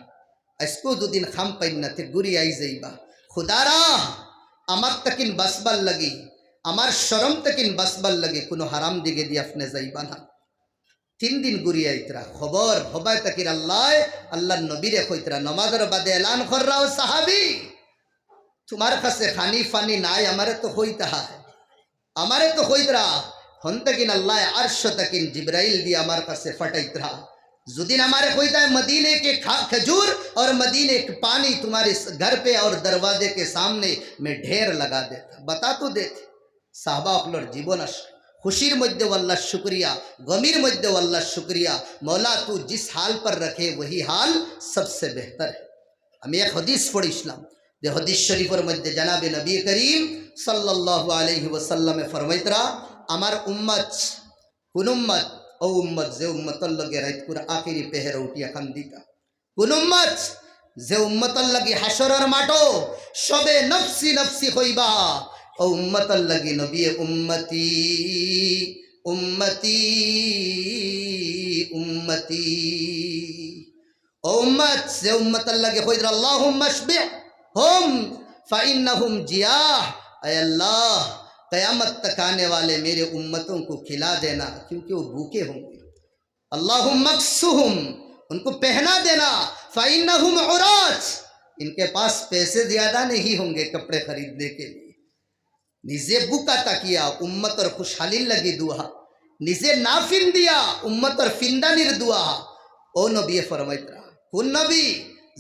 আইজকু যুদিন কাম পাইন না, তে ঘুরি আই যাইবা। খুদারা, আমার তাকিন বাঁচবার লাগি, আমার শরম তাকিন বাঁচবার লাগি কুনু হারাম দিকেদি আপনে যাইবা না। তিন দিন ঘুরি আইতরা, খবর হবায় তাকির আল্লায়, আল্লাহর নবীরে কইতরা, নমাজর বাদে এলান কররা, "ও সাহাবি, তুমার কাছে খানি পানি নাই, আমারে তো কইতায়।" আমারে তো কইতরা, হন তাকিন আল্লায় আরশ তাকিন জিব্রাইল দিয়া আমার কাছে পাঠাইতরা। যুদিন আমারে কইতায়, "मदीने के खा-, खजूर और मदीने के पानी तुम्हारे स-, घर पे और दरवाजे के सामने मैं ढेर लगा देता, बता तो देते।" সাহাবা অকলর জীবন আস-, খুশির মধ্যেও আল্লাহর শুকরিয়া, গমির মধ্যেও আল্লাহর শুকরিয়া। মৌলা, তু জিস হাল পর রাখে, ওহি হাল সবসে বেহতর হে। আমি এক হাদিস পড়ছিলাম, যে হাদিস শরীফর মধ্যে জনাবে নবী করিম সাল্লাল্লাহু আলাইহি ওয়াসাল্লামে ফরমাইতরা, "আমার উম্মত, কোন উম্মত? ও উম্মত, যে উম্মতর লগে রাইতকুর আখেরি পেহের উঠিয়া কান্দিতা।" কোন উম্মত? যে উম্মতর লাগি হাশরর মাঠো সবে নফসি নফসি কইবা, ও উম্মতর লাগি নবীয়ে উম্মতি, উম্মতি, উম্মতি। ও উম্মত, যে উম্মতর লাগি কইরা, "আল্লাহুম্মা আশবিহুম ফাইন্নাহুম জিয়াহ।" اے اللہ، قیامت تک آنے والے میرے امتوں کو کھلا دینا، کیونکہ وہ بھوکے ہوں گے۔ اللہم اکسہم، ان کو پہنا دینا، فإنہم عراۃ، ان کے پاس پیسے زیادہ نہیں ہوں گے کپڑے خریدنے کے لیے۔ নিজে বুকা থাকিয়া উম্মতর খুশহালির লাগি দোয়া, নিজে না ফিন্দিয়া উম্মতর ফিন্দানির দোয়া। ও নবীয়ে ফরমাইতরা, কোন নবী?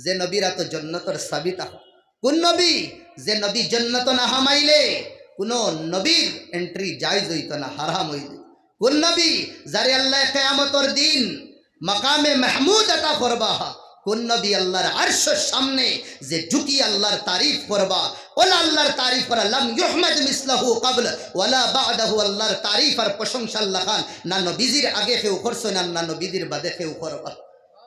যে নবীর আতো জন্নতর চাবি থাকো। কোন নবী? যে নবী জন্নত না হামাইলে কোনো নবীর entry জায়েজ হইতো না, হারাম হইতো। কোন নবী? যারে আল্লাহ কিয়ামতর দিন মাকামে মাহমুদ আতা করবা। কোন নবী আল্লাহর আরশর সামনে যে ঝুঁকি আল্লাহর তারিফ করবা, ওলা আল্লাহর তারিফ করা, লাম ইউহমাদ মিসলাহু ক্বাবল ওয়ালা বা'দাহু, আল্লাহর তারিফ আর প্রশংসার লাখান না নবীজির আগে কেউ করছে না, না নবীজির বাদে কেউ করবা।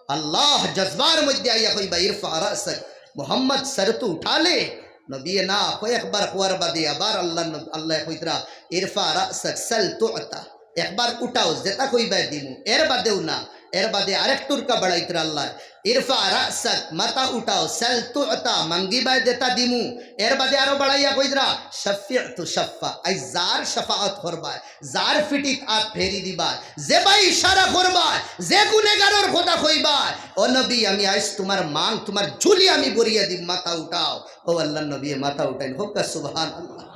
আল্লাহ জজবার মধ্যে আইয়া কইবা, "ইরফা রাসক, মোহাম্মদ, সর তো উঠা লে।" নবীয়ে না, কয়েকবার কওয়ার বাদে আবার আল্লাহ নব-, আল্লাহ কইতরা, "ইরফা রাসক, সাল তু'তা।" একবার উঠাও, যেটা কইবায় দিমু, এর বাদেও না, এর বাদে আরেক টুরকা বাড়াইতরা আল্লাহ, "ইরফা রাসক, মাথা উঠাও, সাল তু'তা, মাঙ্গিবায় যেটা দিমু।" এর বাদে আরো বাড়াইয়া কইতরা, "শাফি'তু শাফা, আই যার শাফাআত করবায়, যার ফিটিত আত ফেরি দিবায়, যে বায় ইশারা করবায়, যে গুনেগারর কথা কইবায়, ও নবী, আমি আইজ তুমার মাং, তুমার ঝুলি আমি ভরিয়া দিমু, মাথা উঠাও।" ও আল্লাহর নবী মাথা উঠাইন, কউক্কা সুবহানাল্লাহ।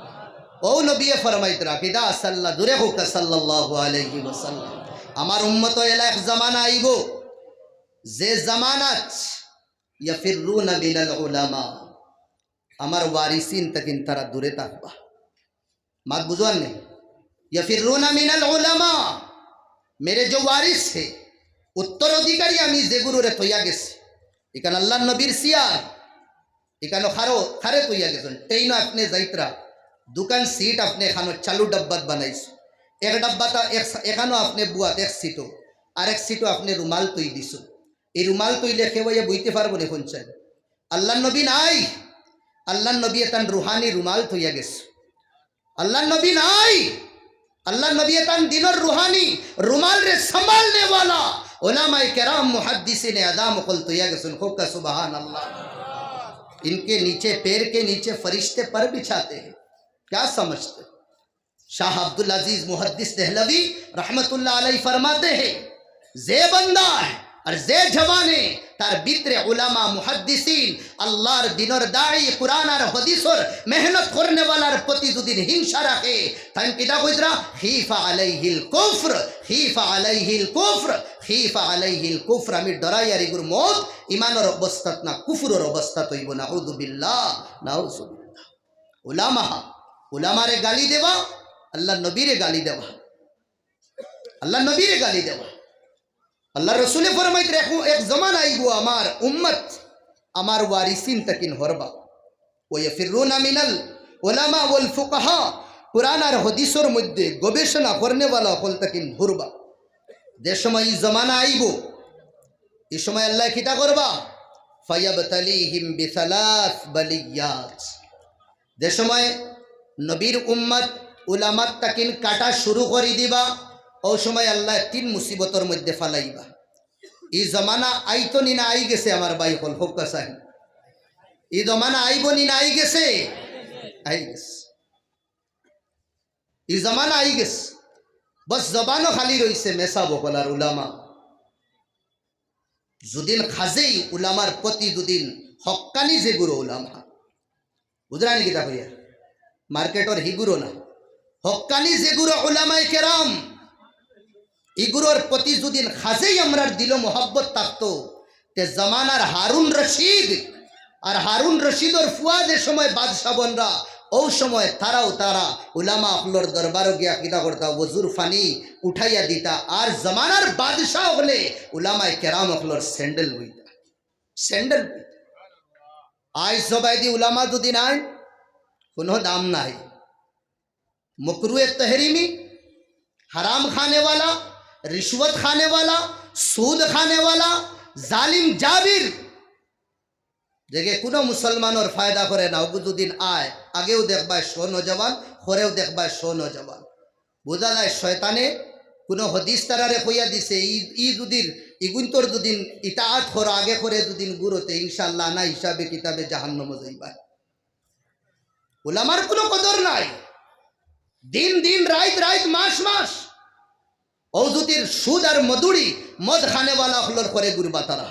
ও নবী ফরমাইতরা, কিতা সাল্লা-, জুরে কউক্কা সাল্লাল্লাহু আলাইহি ওয়াসাল্লাম। আমার উম্মত এলা এক জামানা আইবো, যে জামানাত ইয়াফিররুনা মিনাল উলামা, আমার ওয়ারিসিন তাকিন তারা দূরে থাকবা। মাত বুঝোয়ার নি? ইয়াফিররুনা মিনাল উলামা, মেরে যে ওয়ারিস হে, উত্তরাধিকারী আমি যেগুরুরে থইয়া গেছি। ইখান আল্লাহর নবীর সিয়ার, ইখানো খারো, খারে থইয়া গেছইন। ট্রেইনো আপনে যাইতরা, দুখান সিট আপনে এখানো চালু ডাব্বাত বানাইছো। এক ডাব্বাত এক, এখানো আপনে বুয়াত এক সিটো, আরেক সিটো আপনে রুমাল থই দিছো। এই রুমাল থইলে কেউ আইয়া বইতে পারবো নি কইন চাইন? আল্লাহর নবী নাই, আল্লাহর নবী এতান রুহানি রুমাল থইয়া গেছে। আল্লাহর নবী নাই, আল্লাহর নবী এতান দিনর রুহানি রুমালরে সামালনেওয়ালা উলামায়ে কেরাম মুহাদ্দিসিনে আযম অকল থইয়া গেছইন। কউক্কা সুবহানাল্লাহ। इनके नीचे, पैर के नीचे फरिश्ते पर बिछाते हैं। क्या समझते हो? শাহ আব্দুল আজিজ মুহাদ্দিস দেহলভী রহমতুল্লাহ আলাইহি ফরমাতে হে, যে বান্দা আর যে জওয়ানে তার ভিতরে উলামা মুহাদ্দিসিন, আল্লাহর দিনর দায়ী, কুরআন আর হাদিসর মেহনত করনেওয়ালার প্রতি যুদি হিংসা রাখে, তাইন কিতা কইতরা? খিফা আলাইহিল কুফর, খিফা আলাইহিল কুফর, খিফা আলাইহিল কুফর। আমি ডরাইয়ার ইগুর মউত ইমানর অবস্থাত না, কুফুরর অবস্থাত অইবো। নাউজুবিল্লাহ, নাউজুবিল্লাহ। উলামা, উলামারে গালি দেওয়া, আল্লাহর নবীরে গালি দেওয়া, আল্লাহর নবীরে গালি দেওয়া। আল্লাহর রসুলে ফরমাইতরা, এক, এক জমানা আইবো আমার উম্মত, আমার ওয়ারিসিন তাকিন হরবা। ওয়াফিররুনা মিনাল উলামা ওয়াল ফুকাহা, কুরআন আর হাদিসর মধ্যে গবেষণা করনেওয়ালা অকল তাকিন হরবা। যে সময় ই জমানা আইবো, ই সময় আল্লায় কিতা করবা? ফায়াবতালিহিম বিসালাস বালিয়াত। যে সময় নবীর উম্মত উলামাত তাকিন কাটা শুরু করি দিবা, অউ সময় আল্লায় তিন মুসিবতর মধ্যে ফালাইবা। ই জমানা আইতো নি না আই গেছে আমার ভাই অকল? কউক্কা চাইন। ই জমানা আইবো নি না আই গেছে? আই গেছে। ই জমানা আই গেছে। বস জবানো খালি রইছে মেসাব অকল আর উলামা। যুদিন খাজেই উলামার প্রতি যুদিন হক্কানি যেগুরো উলামা, বুঝরা নি কিতা কইয়ার? মার্কেটর হিগুরো না, হক্কানি যেগুরো উলামায়ে কেরাম, ইগুরোর প্রতি যুদিন খাজেই আমরার দিলো মহব্বত থাকতো, তে জমানার হারুন রশিদ আর হারুন রশিদর ফুয়া যে সময় বাদশা বনরা, অউ সময় তারাও তারা উলামা অকলর দরবারো গিয়া কিতা করতা? ওজুর পানি উঠাইয়া দিতা। আর জমানার বাদশা অকলে উলামায়ে কেরাম অকলর স্যান্ডেল বইতা, স্যান্ডেল বইতা। আইজ জবাইদি উলামা যুদি নাই, কুনু দাম নাই। মকরুহে তহরিমি, হারাম খানেওয়ালা, রিশওয়াত খানেওয়ালা, সুদ খানেওয়ালা, জালিম জাবির। যেগে কুনু মুসলমানর ফায়দা করে না, অগু যুদিন আয়, আগেও দেখবায় শো নওজওয়ান, পরেও দেখবায় শো নওজওয়ান। বুঝা যায় শয়তানে কুনু হাদিস তারারে কইয়া দিছে, ই, ই যুদির, ইগুইন্তর যুদিন ইতাআত করো, আগে করে যুদিন গুরোতে, ইনশাআল্লাহ না হিসাবে কিতাবে জাহান্নামো যাইবা। উলামার কুনু কদর নাই। দিন দিন, রাইত রাইত, মাস মাস অউ যুদির সুদ আর মদুড়ি, মদ খানেওয়ালা অকলর করে ঘুরবা তারা।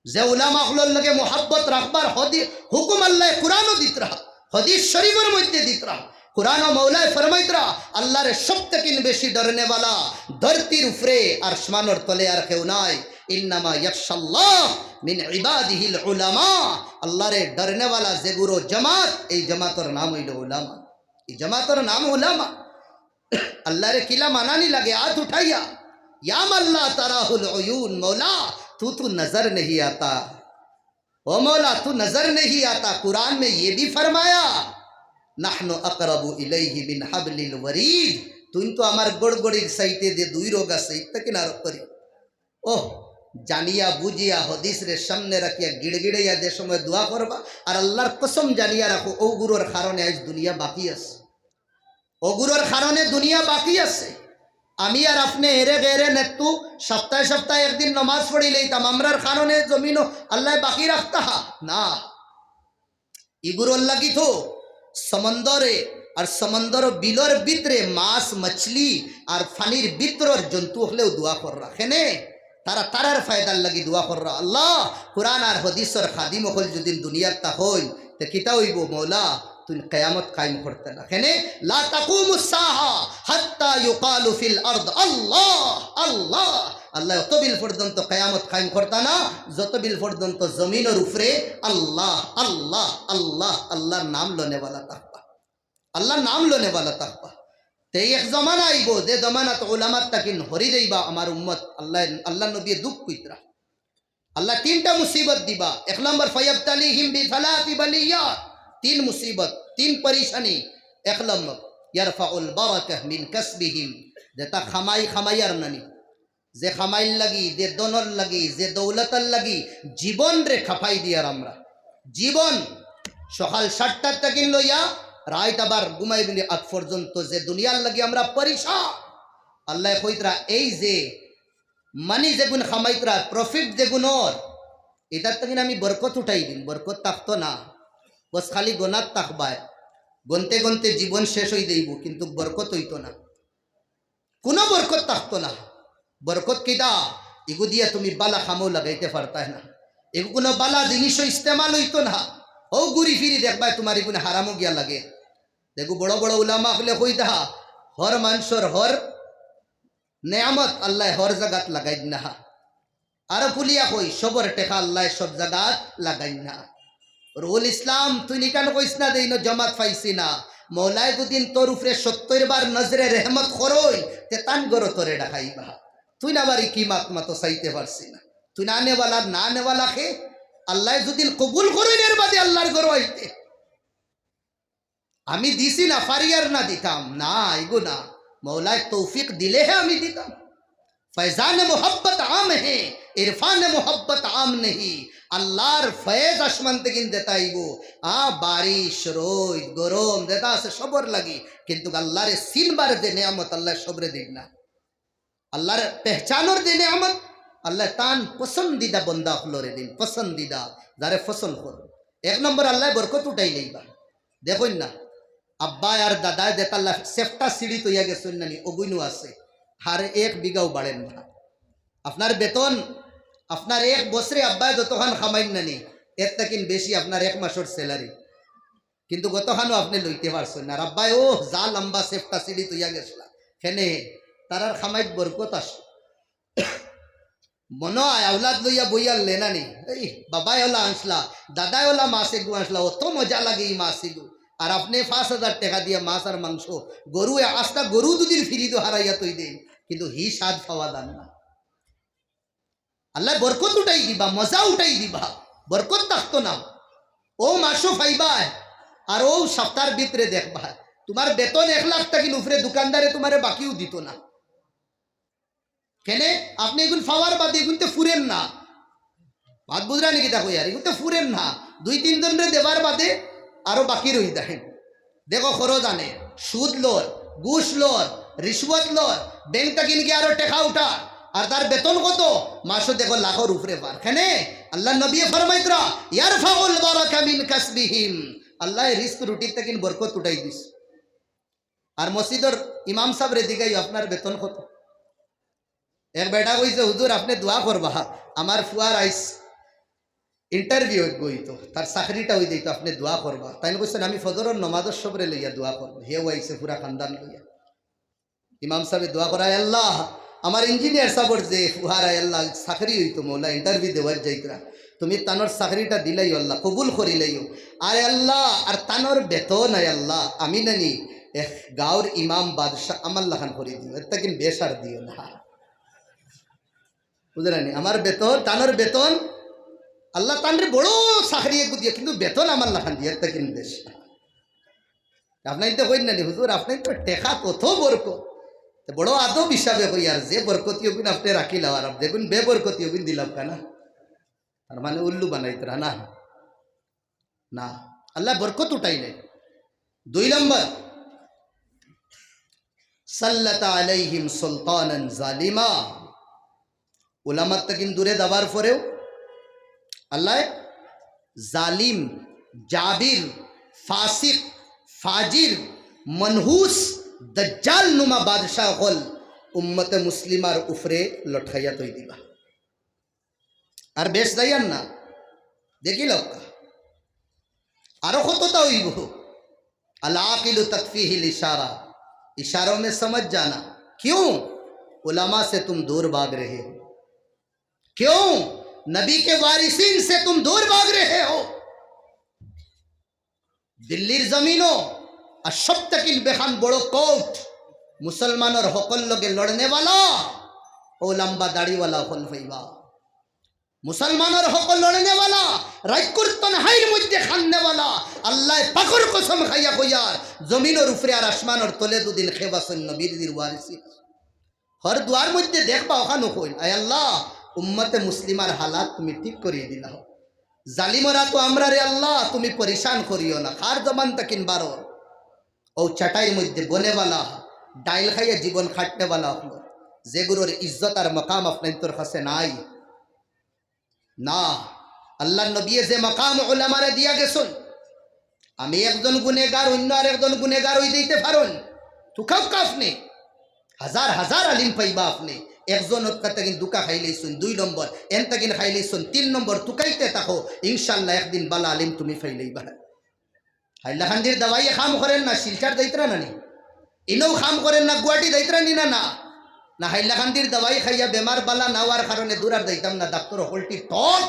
যে উলামা অকলর লগে মহব্বত রাখবার হদি-, হুকুম আল্লায় কুরআনো দিতরা, হাদিস শরিফর মধ্যে দিতরা। কুরআনো মওলায় ফরমাইতরা, আল্লারে সব থাকি বেশি ডরনেওয়ালা ধরতির উপরে আর আসমানর তলে আর কেউ নাই। ইন্নামা ইয়াখশাল্লাহ মিন ইবাদিহিল উলামা। আল্লারে ডরনেওয়ালা যেগুরো জমাত, এই জমাতর নাম অইলো উলামা। ই জমাতর নাম উলামা। আল্লারে কিলা মানানি লাগে আত উঠাইয়া, ইয়া মান লা তারাহুল উয়ুন, মওলা তু তো নজর নেহি আতা। ও মওলা, তু নজর নেহি আতা। কুরআন মে ইয়ে ভি ফরমায়া, নাহনু আকরাবু ইলাইহি মিন হাবলিল ওয়ারিদ। তুই তো আমার গড়গড়ির চাইতে যে দুই রগ আছে, ইতা কিনা আরো করি। ওহ, জানিয়া বুঝিয়া হাদিসরে সামনে রাখিয়া গিড়গিড়াইয়া যে সময় দোয়া করবা, আর আল্লার কসম জানিয়া রাখো, অগুরর কারণে আইজ দুনিয়া বাকি আছে। অগুরর কারণে দুনিয়া বাকি আছে। আমি আর আপনে এরে গেরে নেত্তু সপ্তাহে সপ্তাহে একদিন নমাজ পড়িলেইতাম, আমরার কারণে জমিনো আল্লায় বাকি রাখতা না। ইগুরর লাগি তো সমন্দরে আর সমন্দর বিলর ভিতরে মাছ, মছলি আর পানির ভিতরর জন্তু অকলেও দোয়া কররা। কেনে? তারা তারার ফায়দার লাগি দোয়া কররা। আল্লাহ, কুরআন আর হাদিসর খাদিম অকল যুদি দুনিয়াত থাকইন, তে কিতা অইবো মওলা? তুই কিয়ামত কায়েম করতে না। কেনে? লা তাকুমুস সাআ হাত্তা ইউকালু ফিল আরদ আল্লাহ, আল্লাহ। আল্লায় অত বিল পর্যন্ত কিয়ামত কায়েম করতা না, যত বিল পর্যন্ত জমিনর উপরে আল্লাহ, আল্লাহ, আল্লাহ, আল্লাহর নাম লনেওয়ালা থাকবা, আল্লাহর নাম লনেওয়ালা থাকবা। তে এক জমানা আইবো, যে জমানাত উলামার তাকিন হরি যাইবা আমার উম্মত। আল্লাহ, আল্লাহর নবীয়ে দুঃখ কইতরা। আল্লায় তিনটা মুসিবত দিবা। এক নম্বর, ফায়াবতালিহিম বিসালাসি বালিয়াত, তিন মুসিবত, তিন পরেশানি। এক নম্বর, ইয়ারফাউল বারাকাহ মিন কাসবিহিম, যেতা খামাই খামাইয়ার নানি, যে খামাইর লাগি, যে ধনর লাগি, যে দৌলতর লাগি জীবনরে খাপাই দিয়ার আমরা। জীবন সকাল সাতটার তাকিন লইয়া রাইত আবার ঘুমাই দিলে আগ পর্যন্ত যে দুনিয়ার লাগি আমরা পরেশান। আল্লায় কইতরা, এই যে মানি যেগুন খামাইতরা, profit যেগুন অর, ইতার তাকিন আমি বরকত উঠাই দিম, বরকত থাকতো না, বস খালি গনাত থাকবায়, গনতে গনতে জীবন শেষ অই যাইবো, কিন্তু বরকত অইতো না, কুনু বরকত থাকতো না। বরকত কিতা? ইগু দিয়া তুমি বালা কামও লাগাইতে পারতায় না, ইগু কুনু বালা জিনিসও ইস্তেমাল অইতো না। অউ ঘুরি ফিরি দেখবায় তুমার ইগুন হারামও গিয়া লাগে। দেখো, বড় বড় উলামা অকলে কইতা, হর মানষর হর নেয়ামত আল্লায় হর জাগাত লাগাইন না। আরো খুলিয়া কই, সবর টেকা আল্লায় সব জাগাত লাগাইন না। রুহুল ইসলাম, তুইন ইখান কইস না যে ইনো জমাত পাইছি না। মওলায় যুদি তোর উপরে সত্তইর বার নজরে রহমত করইন, তে তান ঘরো তোরে ডাকাইবা। তুইন আবার ই কি মাত মাতো চাইতে পারছি না। তুইন আনেওয়ালা না আনেওয়ালা কে? আল্লায় যুদি কবুল করইন এর বাদে আল্লাহর ঘরো আইতে। আমি দিছি না, পারিয়ার না দিতাম না, ইগু না। মওলায় তৌফিক দিলেহে আমি দিতাম। ফয়জান মোহব্বত আম হে, ইরফান মোহব্বত আম নেহি। আল্লাহর ফয়েজ আসমান তাকিন যেতা আইবো, আ, বারিশ, রইদ, গরম যেতা আছে সবর লাগি, কিন্তু আল্লাহরে চিনবার যে নেয়ামত আল্লায় সবরে দিন না। আল্লাহর পেহচানর যে নেয়ামত, আল্লায় তান পছন্দিদা বন্দা অকলরে দিন, পছন্দিদা, যারে পছন্দ করইন। এক নম্বর, আল্লায় বরকত উঠাই লইবা। দেখইন না, আব্বায় আর দাদায় যেতাল্লা সেফটা সিঁড়ি তইয়া গেছইন নানি, অগুইনও আছে, আর এক বিঘাও বাড়ের না। আপনার বেতন, আপনার এক বছরে আব্বায় যতখান কামাইন নানি, এর তাকিন বেশি আপনার এক মাসর salary। কিন্তু গতখানও আপনে লইতে পারছইন না। আর আব্বায় অউ যা লম্বা সেফটা সিঁড়ি তইয়া গেছলা, কেনে? তারার কামাইত বরকত আছে। মনো অয় আওলাদ লইয়া বইয়া লেনানি, এই বাবায় অলা আনছলা, দাদায় অলা মাছ এগু আনছলা, অত মজা লাগে ই মাছ এগু। আর আপনে পাঁচ হাজার টেকা দিয়া মাছ আর মাংস, গরু, আস্তা গরু দুদিন ফিরিদো হারাইয়া তই দেইন, কিন্তু হি স্বাদ পাওয়া যার না। আল্লায় বরকত উঠাই দিবা, মজা উঠাই দিবা, বরকত থাকতো না। অউ মাসও পাইবায়, আর অউ সাপ্তার ভিতরে দেখবায়, তুমার বেতন এক লাখ তাকিন উপরে দোকানদারে তুমারে বাকিও দিতো না। কেনে? আপনে ইগুন পাওয়ার বাদে ইগুনতে ফুরের না। মাত বুঝরা নি কিতা কইয়ার? ইগুনতে ফুরের না। দুই তিন জনরে দেবার বাদে আরো বাকি রই যায়। দেখো, খরচ আনে, সুদ লর, ঘুষ লর, রিশওয়াত লর, ব্যাংক তাকিন গিয়া আরো টেকা উঠার, আর তার বেতন কত? মাসো দেখো লাখর উপরে পার। কেনে? আল্লাহর নবীয়ে ফরমাইতরা, ইয়ারফাউল বারাকা মিন কাসবিহিম। আল্লায় রিজক রুটির তাকিন বরকত উঠাই দিছে। আর মসজিদর ইমাম সাবরে জিগাইও, আপনার বেতন কত? এক বেটা কইছে, হুজুর, আপনে দোয়া করবা, আমার ফুয়ার আইজ interview অইবো, তার চাকরিটা অই যাইতো, আপনে দোয়া করবা। তাইন কইছইন, আমি ফজরর নমাজর সবরে লইয়া দোয়া করমু, হেও আইছে পুরা খান্দান লইয়া। ইমাম সাবে দোয়া করা, আয় আল্লাহ, আমার ইঞ্জিনিয়ার সাবর যে ফুয়ার, আয় আল্লাহ, চাকরি অইতো, মওলা, interview দেওয়ার যাইতরা, তুমি তানর চাকরিটা দিলাইও আল্লাহ, কবুল করিলাইও। আয় আল্লাহ, আর তানর বেতন, আয় আল্লাহ, আমি নানি এক গাঁওর ইমাম বাদশা আমার লাখান করি দিও, এর তাকিন বেশ আর দিও না। বুঝরা নি? আমার বেতন, তানর বেতন, আল্লাহ তানরে বড় চাকরি এগু দিয়া, কিন্তু বেতন আমার লাখান দিয়া, এর তাকিন বেশ। আপনাইনতে কইন না নি, হুজুর, আপনাইনতো টেকাত অত বরকত। তে বড় আদব হিসাবে কইয়ার, যে বরকতি অগুন আপনে রাখিলাও, আর যেগুন বেবরকতি অগুন দিলাও কেনে? তার মানে উল্লু বানাইতরা না? না, আল্লায় বরকত উঠাইলে। দুই নম্বর, সাল্লাতা আলাইহিম সুলতানান জালিমা। উলামার তাকিন দূরে যাবার পরেও আল্লায় জালিম, জাবির, ফাসিক, ফাজির, মনহুস, দাজ্জাল নুমা বাদশা অকল উম্মতে মুসলিমার উপরে লটকাইয়া তই দিবা। আর বেশ যাইয়ার না, দেখিলাউক্কা, আরো কততা অইবো। আল আকিলু তাকফিহিল ইশারা, ইশারা মে সমঝ জানা। কিয়ুম? উলামা সে তুম দূর ভাগ রহে হো। क्यों नबी के वारिसिन से तुम दूर भाग रहे हो? দিল্লির জমিনো আর সব থাকি বেখান বড় কোর্ট, মুসলমানর হকর লগে লড়নেওয়ালা, ও লম্বা দাড়িওয়ালা অকল পাইবা। মুসলমানর হকর লড়নেওয়ালা, রাইতকুর তনহাইর মধ্যে কান্দেওয়ালা, আল্লায় পাকর কসম খাইয়া কইয়ার, জমিনর উপরে আর আসমানর তলে দুদিন খেবাসন নবীর দির ওয়ারিসি। হর দুয়ার মধ্যে দেখবা অখানো কইন, "আয় আল্লাহ, উম্মতে মুসলিমার হালাত তুমি ঠিক করিয়া দিলাও। জালিমরা তো আমরারে আল্লাহ তুমি পরিশান করিও না।" কার জবান থাকিন বারো? ও চাটাইর মধ্যে বনেওয়ালা, ডাইল খাইয়া জীবন কাটনেওয়ালা অকল, যেগুলোর ইজ্জত আর মকাম আপনাইন্তর কাছে নাই। না, আল্লাহর নবীয়ে যে মাকাম উলামারে দিয়া গেছইন, আমি একজন গুনেগার, অন্য আর একজন গুনেগার অই যাইতে পারইন, তুকাউক্কা আপনে, হাজার হাজার আলিম পাইবা আপনে, একজন অতকা থাকি দুকা খাইলাইছইন, দুই নম্বর, এন থাকি খাইলাইছইন, তিন নম্বর, তুকাইতে থাকো, ইনশাআল্লাহ একদিন বালা আলিম তুমি পাইলাইবা। হাইলাকান্দির দাওয়াইয়ে কাম করের না, শিলচর যাইতরা না নি? ইনও কাম করের না, গুয়াহাটি যাইতরা নি না, না? না, হাইলাকান্দির দাওয়াই খাইয়া বেমার বালা না অওয়ার কারণে দূর আর যাইতাম না, ডাক্তর হকলটি টক।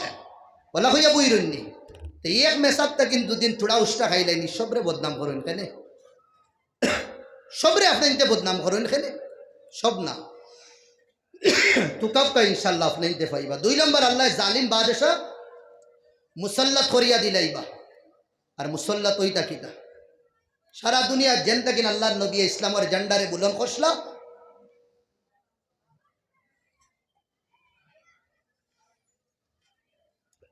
বলা কইয়া বই রইননি। তে এক মেসাব থাকি দুদিন থুড়া উষ্টা খাইলাইনি, সবরে বদনাম করইন কেনে? সবরে আপনাইন্তে বদনাম করইন কেনে? সব না। তুকাউক্কা ইনশাআল্লাহ আপনাইন্তে পাইবা। দুই নম্বর, আল্লায় জালিম বাদশা মুসাল্লাত করিয়া দিলাইবা। আর মুসাল্লাত অইতা কিতা? সারা দুনিয়া যেন থাকিন আল্লাহর নবী ইসলামর ঝান্ডারে বুলন্দ করছলা,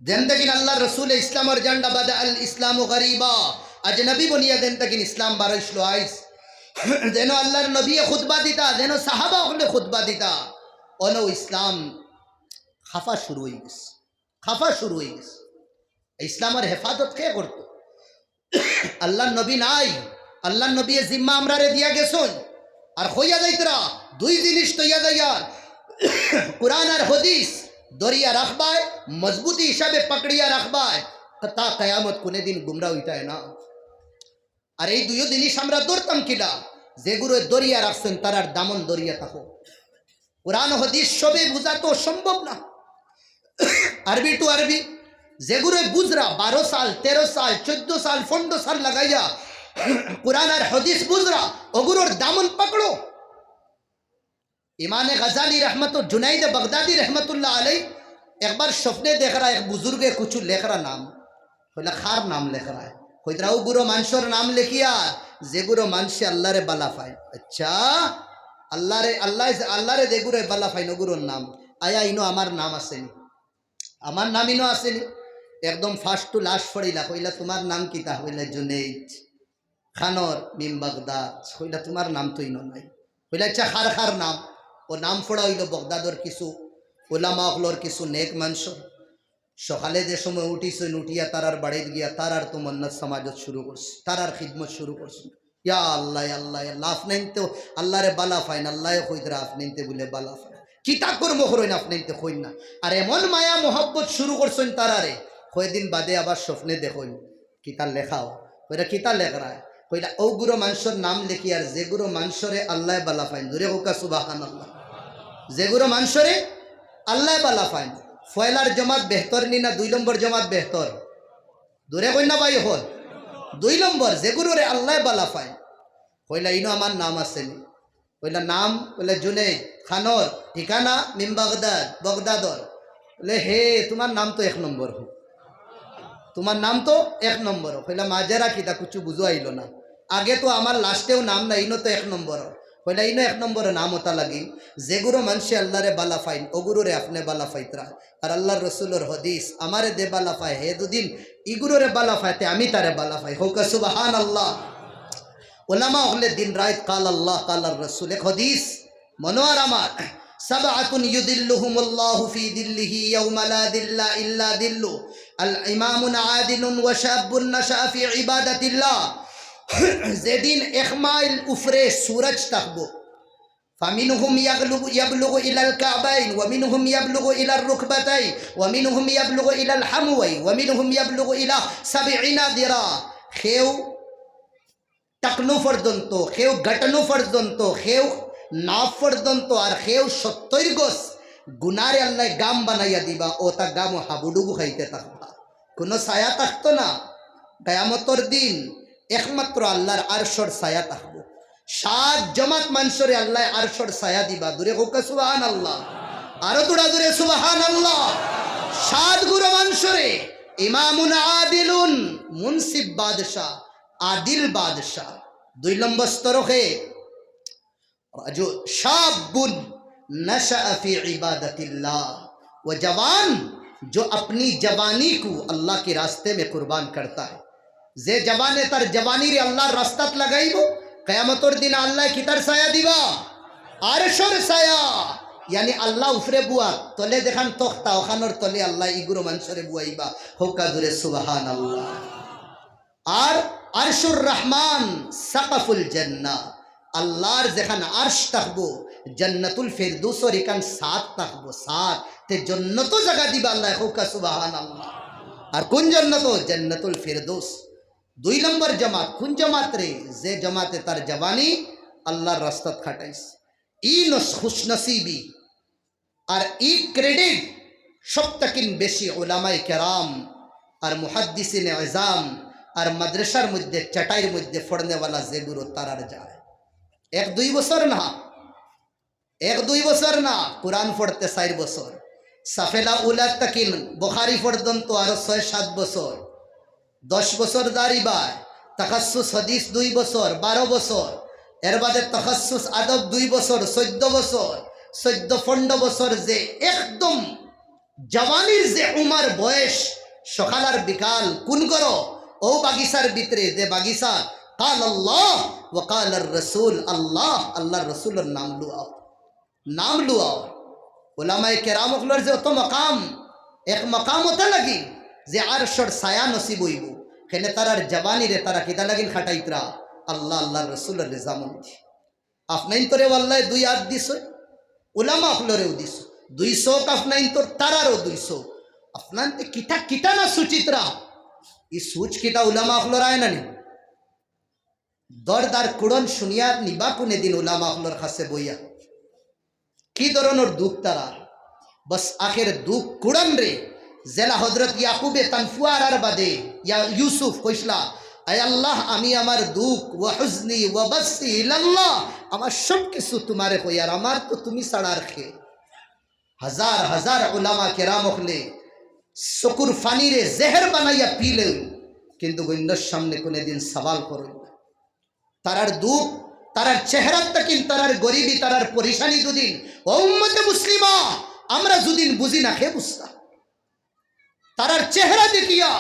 যেন থাকিন আল্লাহর রসুলে ইসলামর ঝান্ডা, বাদা আল ইসলামু গরিবা, আজনবী বনিয়া যেন থাকিন ইসলাম বারইছলো আইজ, যেন আল্লাহর নবীয়ে খুতবা দিতা, যেন সাহাবা অকলে খুতবা দিতা, অনো ইসলাম খাফা শুরু অই গেছে, খাফা শুরু অই গেছে। ইসলামর হেফাজত কে করতো? আল্লাহর নবী নাই, আল্লাহর নবীয়ে জিম্মা আমরারে দিয়া গেছইন। আর কইয়া যাইতরা, দুই জিনিস তইয়া যাইয়ার, কোরআন আর হাদিস ধরিয়া রাখবায়, মজবুতি হিসাবে পাকড়িয়া রাখবায়, তা কিয়ামত কুনুদিন গুমরা অইতায় না। আর এই দুইও জিনিস আমরা ধরতাম কিলা? যেগুরে ধরিয়া রাখছইন, তারার দামন ধরিয়া থাকো। কোরআন হাদিস সবে বুঝা তো সম্ভব না, আরবি টু আরবি। যেগুরে বুঝরা বারো সাল, তেরো সাল, চোদ্দ সাল, পনেরো সাল লাগাইয়া কোরআন আর হাদিস বুঝরা, ওগুরর দামন পাকড়ো। ইমামে গাজালি রহমত, জুনাইদে বাগদাদি রহমতুল্লাহ আলাই একবার স্বপ্নে দেখরা এক বুজুর্গে কুছু লেখরা নাম, কইলা, "কার নাম লেখরায়?" কইতরা, "ওগুরো মানষর নাম লেখিয়া, যেগুরো মানষে আল্লাহরে বালা পায়।" আচ্ছা, আল্লাহরে, আল্লাহ, আল্লাহরে যেগুরো বালা পায়, ওগুরোর নাম। আয়া, ইনো আমার নাম আছেনি? আমার নাম ইনো আছেনি? একদম first to last পড়িলা, কইলা, "তোমার নাম কিতা?" কইলা, "জুনেইদ।" খানর মিম বাগদাদ, কইলা, "তোমার নাম তো ইনো নাই।" কইলা, "আচ্ছা, কার কার নাম?" ও নাম পড়া অইলো বাগদাদর কিছু উলামা অকলর, কিছু নেক মানষর। সকালে যে সময় উঠিছইন, উঠিয়া তারার বাড়িত গিয়া তারার তমন্নাত সমাজত শুরু করছে, তারার খিদমত শুরু করছে। ইয়া আল্লাহ, ইয়া আল্লাহ, ইয়া আল্লাহ, আপনাইন্তে আল্লাহরে বালা পাইন, আল্লায় কইতরা আপনাইন্তে বুলে বালা পাইন। কিতা কর্ম করইন আপনাইন্তে কইন না। আর এমন মায়া মোহব্বত শুরু করছইন তারারে, কয়দিন বাদে আবার স্বপ্নে দেখইন, "কিতা লেখাও?" কইরা, "কিতা লেখরায়?" কইলা, "ওগুরো মানষর নাম লেখি, আর যেগুরো মানষরে আল্লায় বালা পাইন।" জোরে কউক্কা সুবহানাল্লাহ। যেগুরো মানষরে আল্লায় বালা পাইন। পয়লার জমাত বেহতর নি না দুই নম্বর জমাত বেহতর? জোরে কইন না ভাই অকল। দুই নম্বর, যেগুরোরে আল্লায় বালা পাইন। কইলা, "ইনো আমার নাম আছেনি?" কইলা, "নাম?" কইলা, "জুনেইদ।" "খানর?" "ঠিকানা?" "মিম বাগদাদ, বাগদাদর।" বলে, "হে, তোমার নাম তো এক নম্বর, তোমার নাম তো এক নম্বর।" কইলা, "মাজেরা কিতা, কুছু বুঝো আইলো না, আগে তো আমার লাস্টেও নাম নাই, ইনো তো এক নম্বর।" কইলা, "ইনো এক নম্বর নাম অতা লাগি, যেগুরো মানষে আল্লাহরে বালা পাইন, ওগুরোরে আপনে বালা পাইতরা।" আর আল্লাহর রসুলর হাদিস, "আমারে যে বালা পায়, হে দুদিন ইগুরোরে বালা পায়, তে আমি তারে বালা পাই।" কউক্কা সুবহানাল্লাহ। ওলামা অকলে দিন রাইত কাল আল্লাহ, কাল আর রসুল। এক হাদিস মনো আর আমার, "সাবআতুন ইউযিল্লুহুমুল্লাহু ফি যিল্লিহি ইয়াওমা লা যিল্লা ইল্লা যিল্লু, আল ইমামুন আদিলুন ওয়া শাবুন নাশাআ ফি ইবাদাতিল্লাহ।" যেদিন এক মাইল উপরে সূরজ থাকবো, ফামিনহুম ইয়াবলুগু, ইয়াবলুগু ইলাল কাবাইন, ওয়া মিনহুম ইয়াবলুগু ইলার রুকবাতাইন, ওয়া মিনহুম ইয়াবলুগু ইলাল হামওয়াইন, ওয়া মিনহুম ইয়াবলুগু ইলা সাবঈনা যিরা। কেউ টাকনু পর্যন্ত, কেউ গাটানু পর্যন্ত, কেউ নাফ পর্যন্ত, আর কেউ সত্তইর গজ। গুনারে আল্লায় গাম বানাইয়া দিবা, অতা গামো হাবুডুবু খাইতে থাকবা, কুনু ছায়া থাকতো না। কিয়ামতর দিন একমাত্র আল্লার আরশর ছায়া থাকবো। সাত জমাত মানষরে আল্লায় আরশর ছায়া দিবা। জুরে কউক্কা সুবহানাল্লাহ। আরো থুড়া জুরে সুবহানাল্লাহ। সাত গুরু মানষরে, ইমামুন আদিলুন, মুনসিফ বাদশা, আদিল বাদশা। দুই নম্বর স্তরকে, রাজু-, শাবুন নাশাআ ফি ইবাদাতিল্লাহ, ও জওয়ান, জো আপনি জওয়ানি কো আল্লাহ কে রাস্তে মে কুরবান করতা হে। যে জওয়ানে তার জওয়ানিরে আল্লার রাস্তাত লাগাইবো, কিয়ামতর দিন আল্লায় কিতার ছায়া দিবা? আরশর ছায়া। ইয়ানি আল্লা উফরে বুয়া, তলে যেখান তখতা, অখানর তলে আল্লায় ইগুরু মানষরে বুয়াইবা। কউক্কা জুরে সুবহানাল্লাহ। আর আরশুর রহমান সাকাফুল জান্নাহ, আল্লার যেখান আরশ থাকবো, জান্নাতুল ফেরদৌসর ইখান ছাদ থাকবো, ছাদ। তে জন্নতো জাগা দিবা আল্লায়, কউক্কা সুবহানাল্লাহ। আর কুন জন্নত? জান্নাতুল ফেরদৌস। দুই নম্বর জমাত, কুন জমাত রে? যে জমাতে তার জওয়ানি আল্লার রাস্তাত খাটাইছে। ই নস-, খুশনসিবি আর ই credit সব থাকিন বেশি উলামায়ে কেরাম আর মুহাদ্দিসিনে এজাম আর মাদ্রাসার মধ্যে, চাটাইর মধ্যে পড়নেওয়ালা যেগুরু তারার যায়। এক দুই বছর না, এক দুই বছর না, কুরআন পড়তে চাইর বছর, সাফেলা উলা থাকিন বুখারি পর্যন্ত আরো ছয় সাত বছর, দশ বছর দাঁড়িবায়, তাখাসসুস হাদিস দুই বছর, বারো বছর, এর বাদে তাখাসসুস আদব দুই বছর, চৌদ্দ বছর, চৌদ্দ পনরো বছর যে একদম জওয়ানির যে উমার বয়স, সকাল আর বিকাল কুন করো? ও বাগিচার ভিতরে যে বাগিচা, কাল আল্লাহ ওয়া কাল আর রসুল, আল্লাহ, আল্লাহর রসুলর নাম লুয়াও। নাম লুয়াও। উলামায়ে কেরাম অকলর যে অত মকাম, এক মকাম অতা লাগি যে আরশর ছায়া নসিব অইবো। কেনে তারার জওয়ানিরে তারা কিতা লাগিন খাটাইতরা? আল্লাহ, আল্লাহর রসুলর রেজামন্দি। আফনাইন্তরেও আল্লায় দুই আত দিছে, উলামা অকলরেও দিছে। দুই চউখ আফনাইন্তর, তারারও দুই চউখ। আফনাইন্তে কিতা কিতা না সুচিতরা। ই সুচ কিতা উলামা অকলর আয় না নি? দরদার কুড়ন শুনিয়া নিবা কুনে দিন উলামা অকলর কাছে বইয়া। কি ধরনর দুখ তারার? বস আখের দুখ কুড়ন রে, যেলা হযরত ইয়াকুবে তান ফুয়ারার বাদে, ইয়া ইউসুফ কইছলা, "আয় আল্লাহ, আমি আমার দুখ, ওয়া হুজনি ওয়া বাসি ইলাল্লাহ, আমার সব কিছু তুমারে কইয়ার, আমার তো তুমি ছাড়া আর কে?" হাজার হাজার উলামা কেরাম অকলে চকুর ফানিরে জেহের বানাইয়া পিলেও, কিন্তু অইন্যর সামনে কুনে দিন সওয়াল করইন না। তারার দুখ, তারার চেহারাত থাকিন, তারার গরিবি, তারার পরিশানি দুদিন, ও উম্মতে মুসলিমা, আমরা যুদিন বুঝি না, কে বুঝতা? তারার চেহারা দেখিয়া,